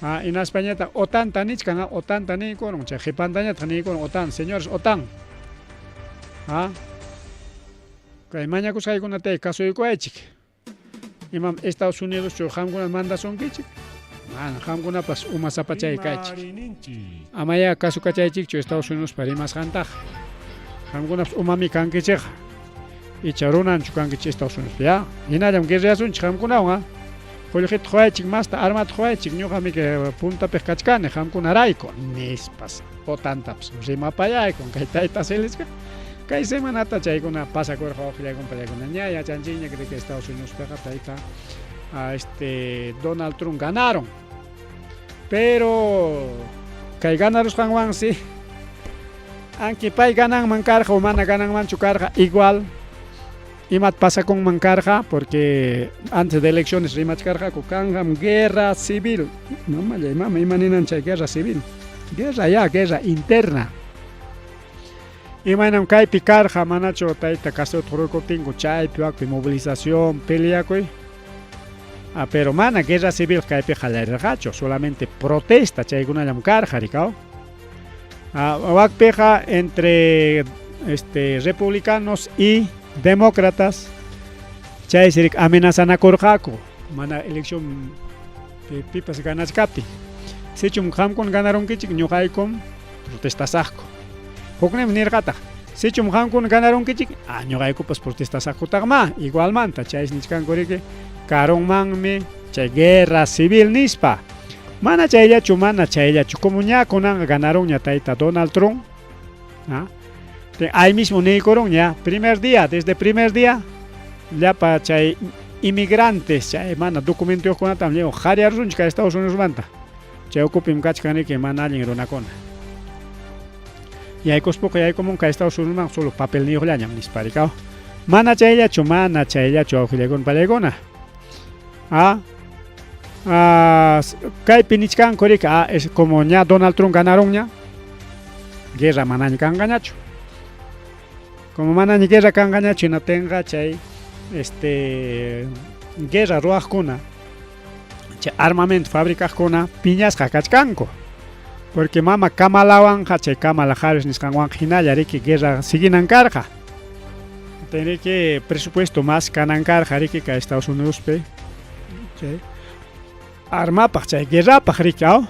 ah, hinaspañataq OTANta nichkan ah, OTANta niykurun chay qipantañataq niykurun OTAN señores OTAN ah, kay mañakusqaykunatay kasuykuwaychik Imam Estados Unidoschu qamkuna mandasunkichik? Mana, qamkunapas umasapachay kaychik. Amayá kasukachaychikchu Estados Unidospa rimasqantaqa. Qamkunapas umami kankichikqa. Icha runanchu kankichik Estados Unidospa, ya? Hinallam guerreasunchik qamkunawan, a? Qullqita quwaychik, masta armata quwaychik, ñuqami puntapiq kachkani qamkunarayku, nispas OTANtapas rimapayaykun kay tayta Zelenski. Kay semanata chaykuna pasakurqa wawqillaykuna pallaykuna ña yachanchikña de que Estados Unidospiqa tayta este Donald Trump ganaron. Pero kay ganarusqanwansi aunque pay gananman karqa o mana gananmanchu karqa igual imat pasakunman karqa porque antes de elecciones rimachkarqaku kanqam guerra civil. Mamallay mama ima ninan chay guerra civil? Guerra ya, guerra interna. Imaynam kaypi karqa manachu tayta Castrota qurukuptinku chaypi wakpi movilización peleakuy? Ah, pero mana guerra civil kaypi qallarirqachu, solamente protesta chaykunallam karqa rikaw. Ah, wakpiqa entre este republicanos y demócratas chaysi rik amenazanakurqaku mana elección pipas ganachkaptin. Sichum qamkuna ganarunkichik ñuqaykum protestasaqku. Hukninmi nirqataq, sichum qamkuna ganarunkichik, ah, ñuqaykupas protestasaqkutaqmá, igualmanta chaysi nichkanku riki karunmanmi chay guerra civil nispa. Mana chayllachu, mana chayllachu, como ña kunanqa ganarunña tayta Donald Trump, ah, ahí mismo niykurunña, primer día, desde primer día, llapa chay inmigrantes, chay mana documentoyuqkunatam lliw qariarusunchik kay Estados Unidosmanta. Chay ukupim kachkan riki mana allin runakuna. Yaykuspaqa yaykumunqa Estados Unidosman solo papelniyuqllañam nispa rikaw. Mana chayllachu, mana chayllachu wawqillaykuna pallaykuna. Ah, Ah, kaypi nichkanku riki, ah, es como ña Donald Trump ganarunña, guerra manaña kanqañachu. Como manaña guerra kanqañachu hinaptinqa chay este guerra ruwaqkuna, chay armamento fabricaqkuna piñasqa kachkanku. Porque mama Kamalawanqa chay Kamala Harris nisqanwanqa hinalla riki guerra siguinan karqa. Riki presupuesto más kanan karqa riki kay Estados Unidospi chay armapaq chay guerrapaq riki aw.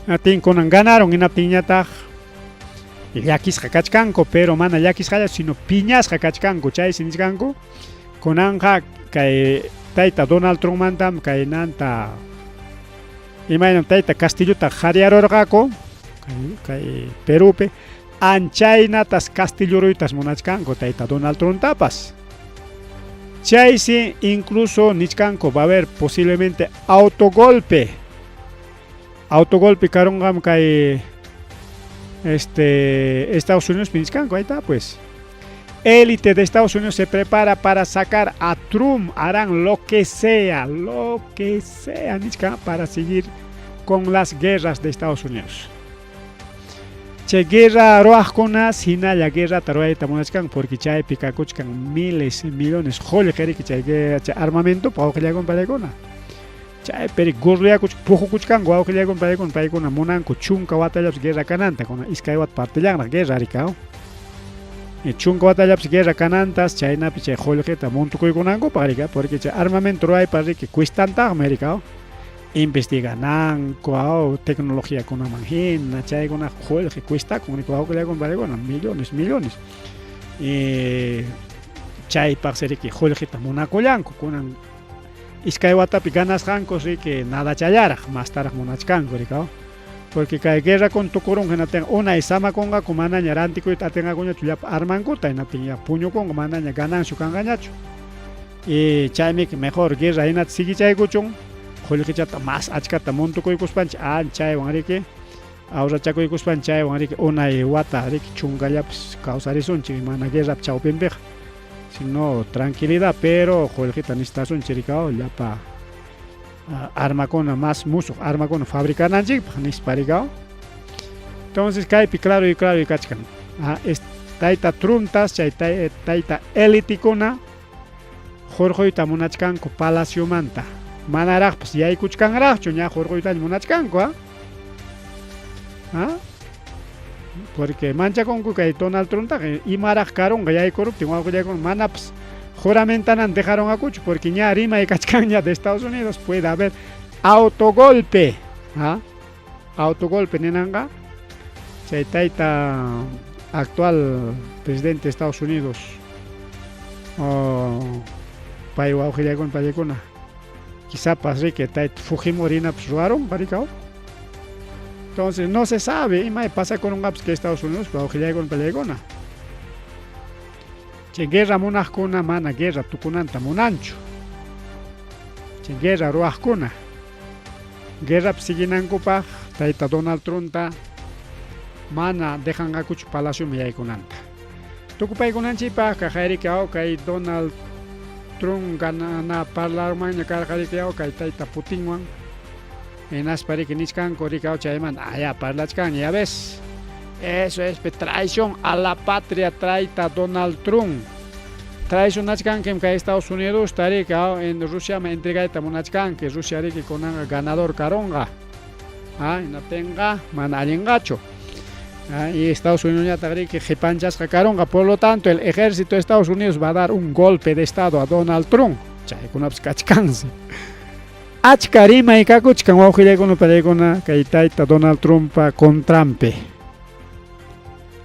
Hinaptin kunan ganaron hinaptinñataq llakisqa kachkanku, pero mana llakisqallachu sino piñasqa kachkanku, chaysi nichkanku kunanqa kay tayta Donald Trumpmantam kaynanta imaynam tayta Castillota qhariyarurqaku kay Perupi anchaynatas Castilloruytas munachkanku tayta Donald Trumptapas. Chaysi incluso nichkanku va a haber posiblemente autogolpe. Autogolpe karunqam kay este Estados Unidos nichkanku, ahí está pues. Élite de Estados Unidos se prepara para sacar a Trump, harán lo que sea, nichka, para seguir con las guerras de Estados Unidos. Chay guerra ruwaqkuna hinalla guerrata ruwayta munachkan porque chaypi kakuchkan miles, millones qullqi riki chay chay armamento wawqillakuna paykuna. Chaypi gurruyakuch pujukuchkanku wawqillaykuna paykuna, paykuna munanku chunka watallapas guerra kananta, kuna iskay wata partillanraq guerra riki. Chunka watallapas guerra kanantas chaynapi chay qullqita muntukuykunankupaq riki, porque chay armamento ruwaypa riki cuestantaqmi riki. Investigananku, tecnologiakunaman hina, chaykuna qullqi cuestakun riki wawqillaykuna paykuna, millones, millones. Y chaypaqsi riki qullqita munakullanku, kunan iskay watapi ganasqanku riki nadachallaraq, mastaraq munachkanku riki. Porque kay guerra kun tukurun hinaptin unay samakunqaku manaña rantikuyta atinqakuñachu llapa armankuta, hinaptin ya puñukunqa manaña ganancia kanqañachu. Y chaymi mejor guerra hinata siguichaykuchun, qullqichata más achkata muntukuykuspanchik anchaywan riki ahorrachakuykuspanchik chaywan riki unay wata riki chunkallapas kawsarisunchik mana guerrapi chawpinpiqa. Sino tranquilidad, pero qullqita necesitasunchik riki llapa armakuna más musuq armakuna fabricananchikpaq nispa riki. Entonces kaypi claro y claro kachkan. Tayta Trumptas chay tayta elitikuna hurquyta munachkanku palaciomanta. Manaraqpas yaykuchkanraqchu ña hurquytaña munachkanku, ¿ah? ¿Ah? Porque manchakunku kay Donald Trumptaqa imaraq karunqa yaykuruptin wawqillaykuna manapas juramentanan dejaronqakuchu porque ña rimay kachkanña de Estados Unidos puede haber autogolpe, ¿ah? Autogolpe ninanqa chay tayta actual presidente de Estados Unidos pay wawqillaykuna paykuna quizás riki tayta Fujimori hinapas ruwarunqa riki. Entonces no se sabe imay pasakurunqapas que Estados Unidos wawqillaykuna paykuna. Chay guerra munaqkuna mana guerra tukunanta munanchu. Chay guerra ruwaqkuna guerrapi siguinankupaq tayta Donald Trumpta mana dejanqakuchu palacioman yaykunanta. Tukupaykunanchikpaq kaqayriki kay Donald Trump ganana parlarmanña karqa riki kay tayta Putinwan hinaspa riki nichkanku riki chaymanta ya parlachkanña, ya ves. Eso es traición a la patria tayta Donald Trump. Traicionachkankim kay Estados Unidos riki en Rusiaman entregayta munachkanki, Rusia riki kunanqa ganador karunqa. Hinaptinqa mana allinqachu. Y Estados Unidos ñataq riki qipanchasqa karunqa, por lo tanto el ejército de Estados Unidos va a dar un golpe de estado a Donald Trump. Chaykunapas kachkansi. Achka rimay kakuchkan wawqillaykuna paykuna kay tayta Donald Trumppa contranpi.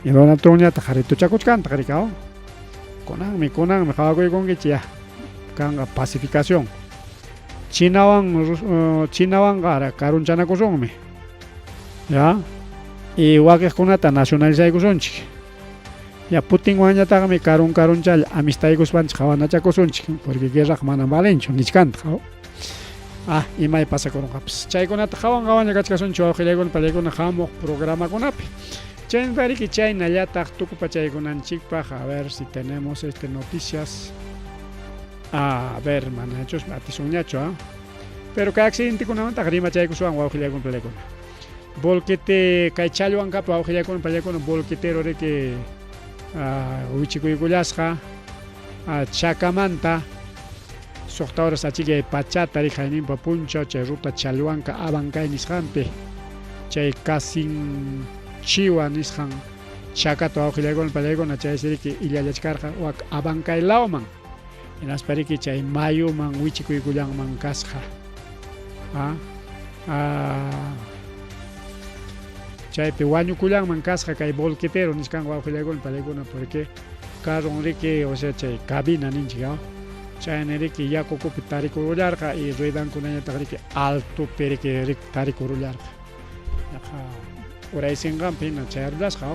Y Donald Trump ñataq harituchakuchkantaq riki. Kunanmi kunanmi qhawakuykunkichik ya kanqa pacificación. Chinawan Chinawanqa karunchanakusunmi. Ya. Y wakiqkunata nacionalizaykusunchik. Ya Putinwanñataqmi karun karunchalla amistaykuspanchik qhawanachakusunchik porque guerraqa manam valenchu nichkantaq. Imay pasakurunqapas. Chaykunata qhawan qhawanña kachkasunchik wawqillaykuna paykuna hamuq programakunapi. Chaynata riki chaynallataq tukupachaykunanchikpaq a ver si tenemos noticias. A ver, manachus atisunñachu, ¿ah? Pero kay accidentekunamantaqa rimachaykusuwan wawqillaykuna palaykuna. Volquete kay challwankapa wawqillaykuna palaykuna volquetero riki wichikuykullasqa chakamanta suqta horas achikyay pachata riki hayninpa punchaw chay ruta challwanka Abancay nisqanpi chay kasin chiwa nisqan chakata wawqillaykuna palaykuna chaysi riki illallachkarqa wak Abancay lawman. Hinaspa riki chay mayuman wichikuykullanman kasqa. Chaypi wañukullanman kasqa kay volquetero nisqan wawqillaykuna palaykuna porque carron riki o sea chay cabina ninchik chayna riki yaku ukupi tarikurullarqa y ruedankunañataq riki altopi riki tarikurullarqa. Yaqa uraysinqanpi hina chayarullasqa.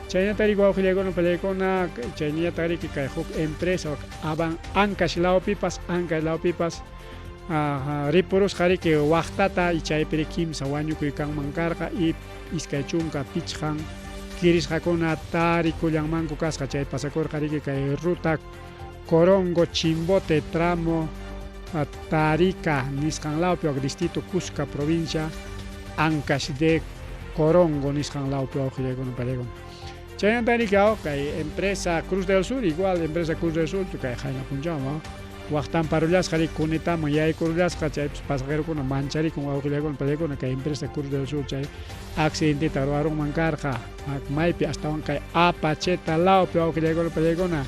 Chaynata riki wawqillaykuna palaykuna chaynallataq riki kay huk empresa Aban Ancash lawpipas Ancash lawpipas ripurusqa riki waqtata y chaypi riki kimsa wañukuy kanman karqa y 25 kirisqakuna tarikullanmanku kasqa chay pasakurqa riki kay ruta Corongo Chimbote tramo Tarica nisqan lawpi wak distrito Cusca provincia Ancash de Corongo nisqan lawpi wawqillaykuna pallaykuna. Chaynata riki kay empresa Cruz del Sur igual empresa Cruz del Sur kay qayna punchawman waqtan parullasqa riki cunetaman yaykurullasqa chaypis pasajerokuna mancharikun wawqillaykuna pallaykuna kay empresa Cruz del Sur chay accidenteta ruwarunman karqa maypi astawan kay Apacheta lawpi wawqillaykuna pallaykuna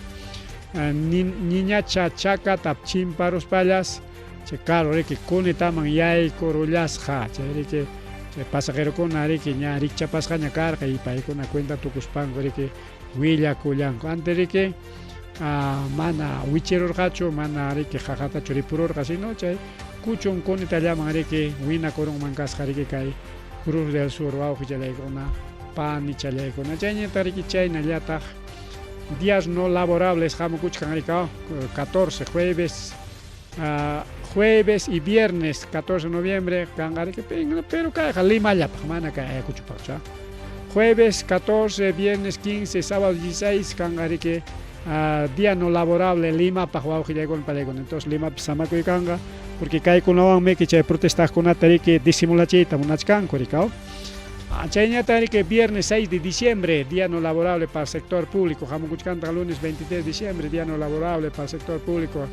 niñacha chakata chimparuspallas chay carro riki cunetaman yaykurullasqa chay riki chay pasajerokuna riki ña rikchapasqaña karqa y paykuna cuenta tukuspanku riki willakullanku antes riki mana wichirurqachu mana riki qaqatachu ripururqa sino chay kuchun cunetallaman riki winakurunman kasqa riki kay Cruz del Sur wawqichallaykuna panichallaykuna chayñataq riki chaynallataq días no laborables hamukuchkan riki 14 jueves jueves y viernes 14 de noviembre kanqa riki pero kayqa Limallapaq mana kay Ayacuchopaqchu. Jueves 14, viernes 15, sábado 16 kanqa riki día no laborable Limapaq wawqillaykuna palaykuna. Entonces Limapi samakuy kanqa porque kaykunawanmi chay protestaqkunata riki disimulachiyta munachkanku riki. Chayñataq riki viernes 6 de diciembre día no laborable para el sector público hamukuchkantaq lunes 23 de diciembre día no laborable para el sector público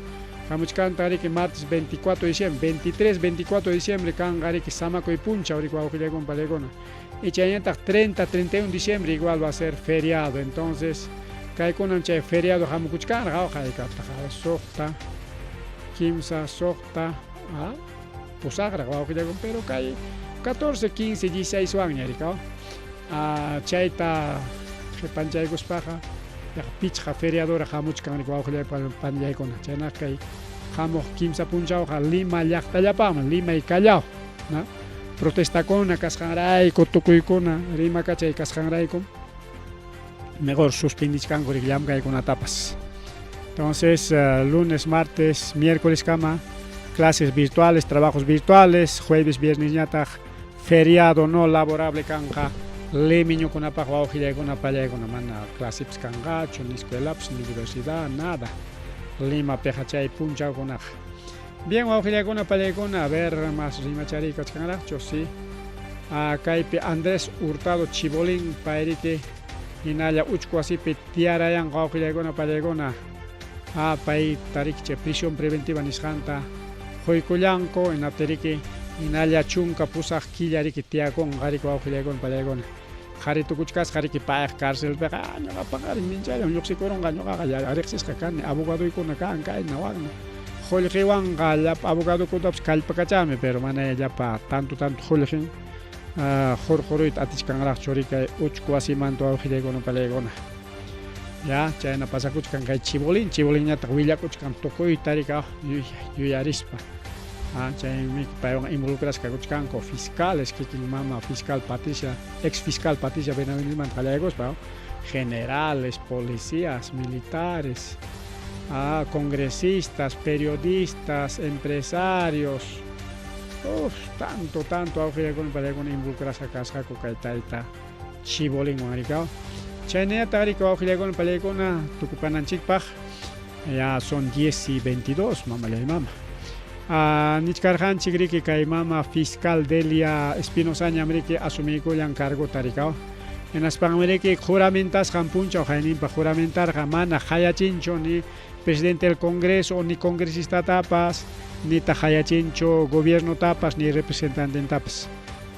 hamuchkantaq riki martes 24 de diciembre 23, 24 de diciembre kanqa riki samakuy punchaw riki wawqillaykuna palaykuna. Y chaynataq 30, 31 de diciembre igual va a ser feriado. Entonces kaykunam chay feriado hamukuchkanraq haykaptaq suqta kimsa suqta pusaqraq wawqillaykuna pero kay 14, 15, 16 wanña riki chayta qipanchaykuspaqa yaqa pichqa feriadoraq hamuchkan riki wawqillay panillaykuna chaynaqa kay hamuq kimsa punchawqa Lima llaqtallapaqmi Lima y Callao protestakuna kasqanrayku tukuykuna rimakachay kasqanrayku mejor suspendichkanku riki llamkaykunatapas. Entonces lunes, martes, miércoles kama clases virtuales, trabajos virtuales, jueves, viernes ñataq feriado no laborable kanqa limiñukunapaq wawqillaykuna pallaykuna mana clasepas kanqachu ni escuelapas ni universidad nada Limapiqa chay punchawkunaqa. Bien wawqillaykuna pallaykuna a ver más rimachariy kachkanraqchu sí. Kaypi Andrés Hurtado Chibolín payriki hinalla uchku wasipi tiyarayanqa wawqillaykuna pallaykuna payta riki chay prisión preventiva nisqanta quykullanku hinaptin riki hinalla 18 killa riki tiyakunqa riki wawqillaykuna pallaykuna. Qhari tukuchkasqa riki payqa carcelpiqa ñuqapaqa minchaylla lluqsikurunqa ñuqaqa riqsisqa kani abogadoykuna kan kayna wakna qullqiwanqa llapa abogadokunatapas kallpakachami pero mana llapa tanto tanto qullqin hurquruyta atichkanraqchu riki kay uchku wasimanta wawqillaykuna palaykuna. Ya chayna pasakuchkan kay Chibolín, Chibolinñataq willakuchkan tukuyta riki yuyarispa. Chaymi paywan involucrasqa kakuchkanku fiscales kikin mama fiscal Patricia, ex fiscal Patricia Benavidesmanta qallaykuspa generales, policías, militares, congresistas, periodistas, empresarios. Uf, tanto, tanto wawqillaykuna palaykuna involucrasqa kasqaku kay tayta Chibolinwan riki. Chaynallataq riki wawqillaykuna palaykuna tukupananchikpaq ya son 10:22 mamallay mama. Nichkarqanchik riki kay mama fiscal Delia Espinosañam riki asumiykullan cargota rikaw. Hinaspanmi riki juramentasqan punchaw hayninpaq juramentarqa mana hayachinchu ni presidente del Congreso ni congresistatapas nitaq hayachinchu gobiernotapas ni representantentapas.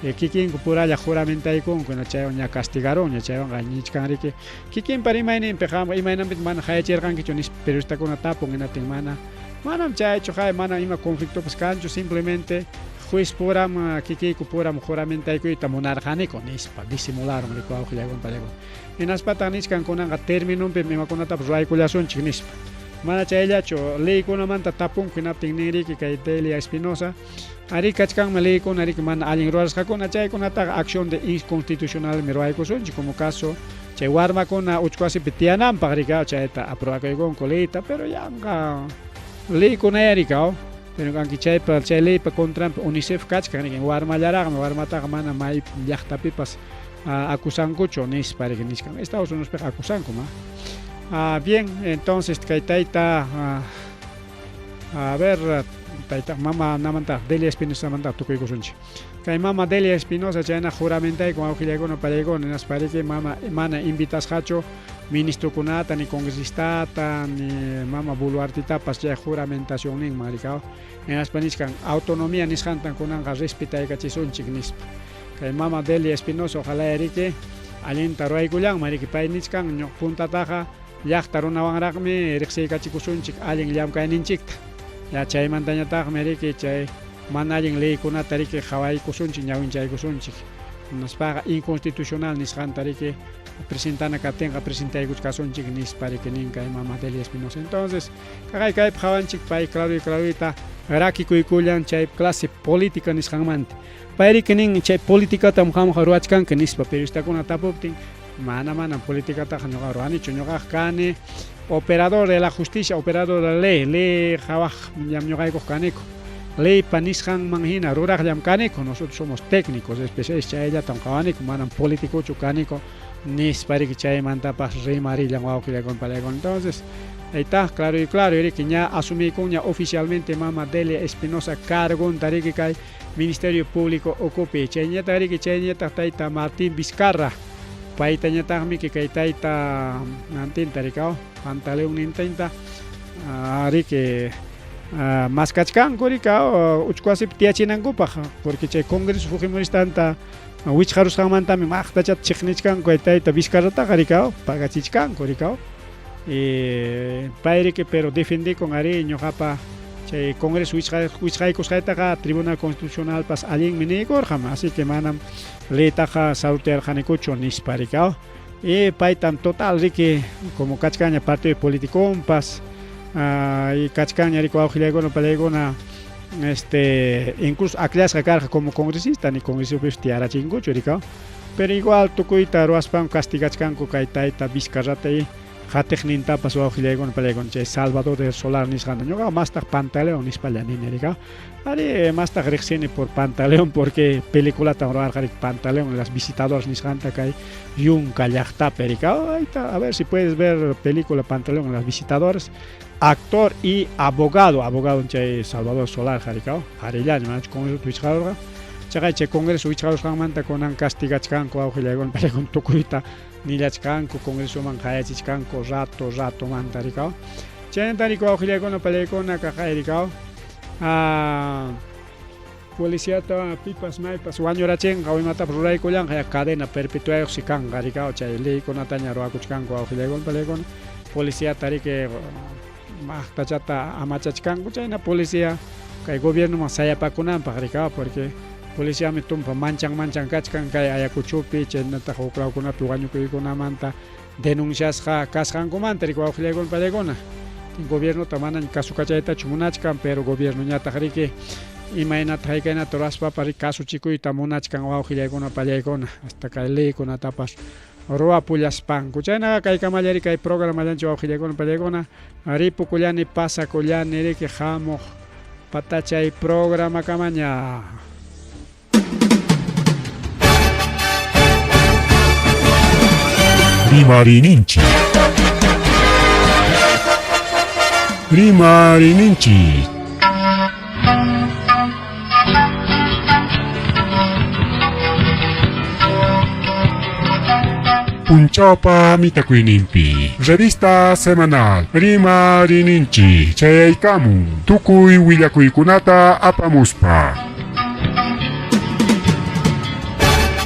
Kikinku puralla juramentaykunku chaywan ña castigarunña chaywanqa nichkan riki kikinpa rimayninpi qamqa imaynanpitaq mana hayachirqankichu nispa periodistakuna tapun hinaptin mana manam chaychu hay manam ima conflictopas kanchu simplemente juez puram kikiyku puram juramentaykuyta munarqaniku nispa disimularon riki wawqillaykuna pallaykuna hinaspataq nichkan kunanqa terminonpim imakunatapas ruwaykullasunchik nispa mana chayllachu leykunamanta tapunku hinaptin ninriki kay Delia Espinosa arí kachkanmi leykuna riki mana allin rurasqakuna chaykunataqa acción de inconstitucionalmi ruwaykusunchik como caso chay warmakuna uchku wasipi tiyananpaq riki chayta aprobakuykunku leyta pero yanqa leykunaya riki pero kanki chaypa chay leypa contranpi UNICEF kachkan riki warmallaraqmi warmataqa mana may llaqtapipas acusankuchu nispa riki nichkan Estados Uniospiqa acusanku ma. Bien, entonces kay tayta a ver tayta mama namanta Delia Espinosa manta tukuykusunchik. Kay mama Delia Espinosa chayna juramentayku wawqillaykuna pallaykuna hinaspa riki mama mana invitasqachu ministrokunata ni congresistata ni mama Boluartetapas chay juramentacionninman rikaw hinaspa nichkan autonomía nisqantan kunanqa respetaykachisunchik nispa. Kay mama Delia Espinosa ojalá riki allinta ruwaykullanman riki pay nichkan puntataqa llaqta runawanraqmi riqsiykachikusunchik allin llamkayninchikta ya chaymantañataqmi riki chay mana allin leykunata riki qhawaykusunchik ñawinchaykusunchik hinaspaqa inconstitucional nisqanta riki presentana kaptinqa presentaykuchkasunchik nispa riki nin kay mama Delia Espinosa. Entonces kaqay kaypi qhawanchik pay claro y clarita rakikuykullan chay clase política nisqanmanta. Pay riki nin chay politikatam qamqa ruwachkanki nispa periodistakuna tapuptin mana manam politikataqa ñuqa ruwanichu ñuqaqa kani operador de la justicia, operador de la ley, ley qhawaq ñam ñuqaykuq kaniku. Leypa nisqanman hina ruraqllam kaniku, nosotros somos técnicos especialistas chayllatam qhawaniku, manam politicochu kaniku nispa riki chaymantapas rimarillan wawqillaykuna pallaykuna. Entonces, ahí está, claro y claro, riki ña asumiykunña oficialmente mama Delia Espinosa cargunta riki kay Ministerio Público ukupi. Chayñataq riki chayñataq tayta Martín Vizcarra paytañataqmi kay tayta antinta rikaw Pantaleón nintinta riki maskachkanku rikaw uchku wasipi tiyachinankupaq porque chay Congreso Fujimoristanta wichqarusqanmantami maqtachata chiqnichkanku kay tayta Vizcarrataqa rikaw pagachichkanku rikaw pay riki pero defendikun ari ñuqapa chay Congreso wichqaykusqaytaqa Tribunal Constitucionalpas allinmi niykurqam así que manam leytaqa saltearqanikuchu nispa rikaw y paytam total riki como kachkanña partido politiconpas y kachkanña riki wawqillaykuna pallaykuna incluso akllasqa karqa como congresista ni congresopipis tiyarachinkuchu rikaw pero igual tukuyta ruwaspan castigachkanku kay tayta Vizcarrata y qatiqnintapas wawqillaykuna pallaykuna chay Salvador del Solar nisqanta ñuqaqa mastaq Pantaleón nispalla nini rikaw ari mastaq riqsini por Pantaleón porque peliculatan ruwarqa riki Pantaleón las visitadoras nisqanta kay Yunka llaqtapi rikaw ahí a ver si puedes ver película Pantaleón las visitadoras actor y abogado abogado chay Salvador Solar rikaw qharillaña manachu congreso wichqarurqa chaqay chay congreso wichqarusqanmanta kunan castigachkanku wawqillaykuna pallaykuna tukuyta nillachkanku congresoman qayachichkanku rato ratomanta rikaw chaynata riki wawqillaykuna pallaykuna kaqay rikaw policiata pipas maypas wañurachinqa o imatapas ruraykullanqa ya cadena perpetuayuqsi kanqa rikaw chay leykunataña ruwakuchkanku wawqillaykuna pallaykuna policiata riki maqtachata amachachkanku chayna policía kay gobiernoman sayapakunanpaq rikaw porque policiami tumpa manchan manchan kachkan kay Ayacuchopi chaynataq huk lawkunapi wañukuykunamanta denunciasqa kasqankumanta riki wawqillaykuna pallaykuna gobiernota manaña kasukachaytachu munachkan pero gobiernoñataq riki imaynata haykaynata ruraspapas riki kasuchikuyta munachkan wawqillaykuna pallaykuna hasta kay leykunatapas ruwapullaspanku chaynaqa kaykamalla riki kay programallanchik wawqillaykuna pallaykuna ripukullani pasakullani riki hamuq patachay programakamaña. Rimariyninchik. Rimariyninchik. Punchawpa mitakuyninpi. Revista semanal Rimariyninchik chayaykamun tukuy willakuykunata apamuspa.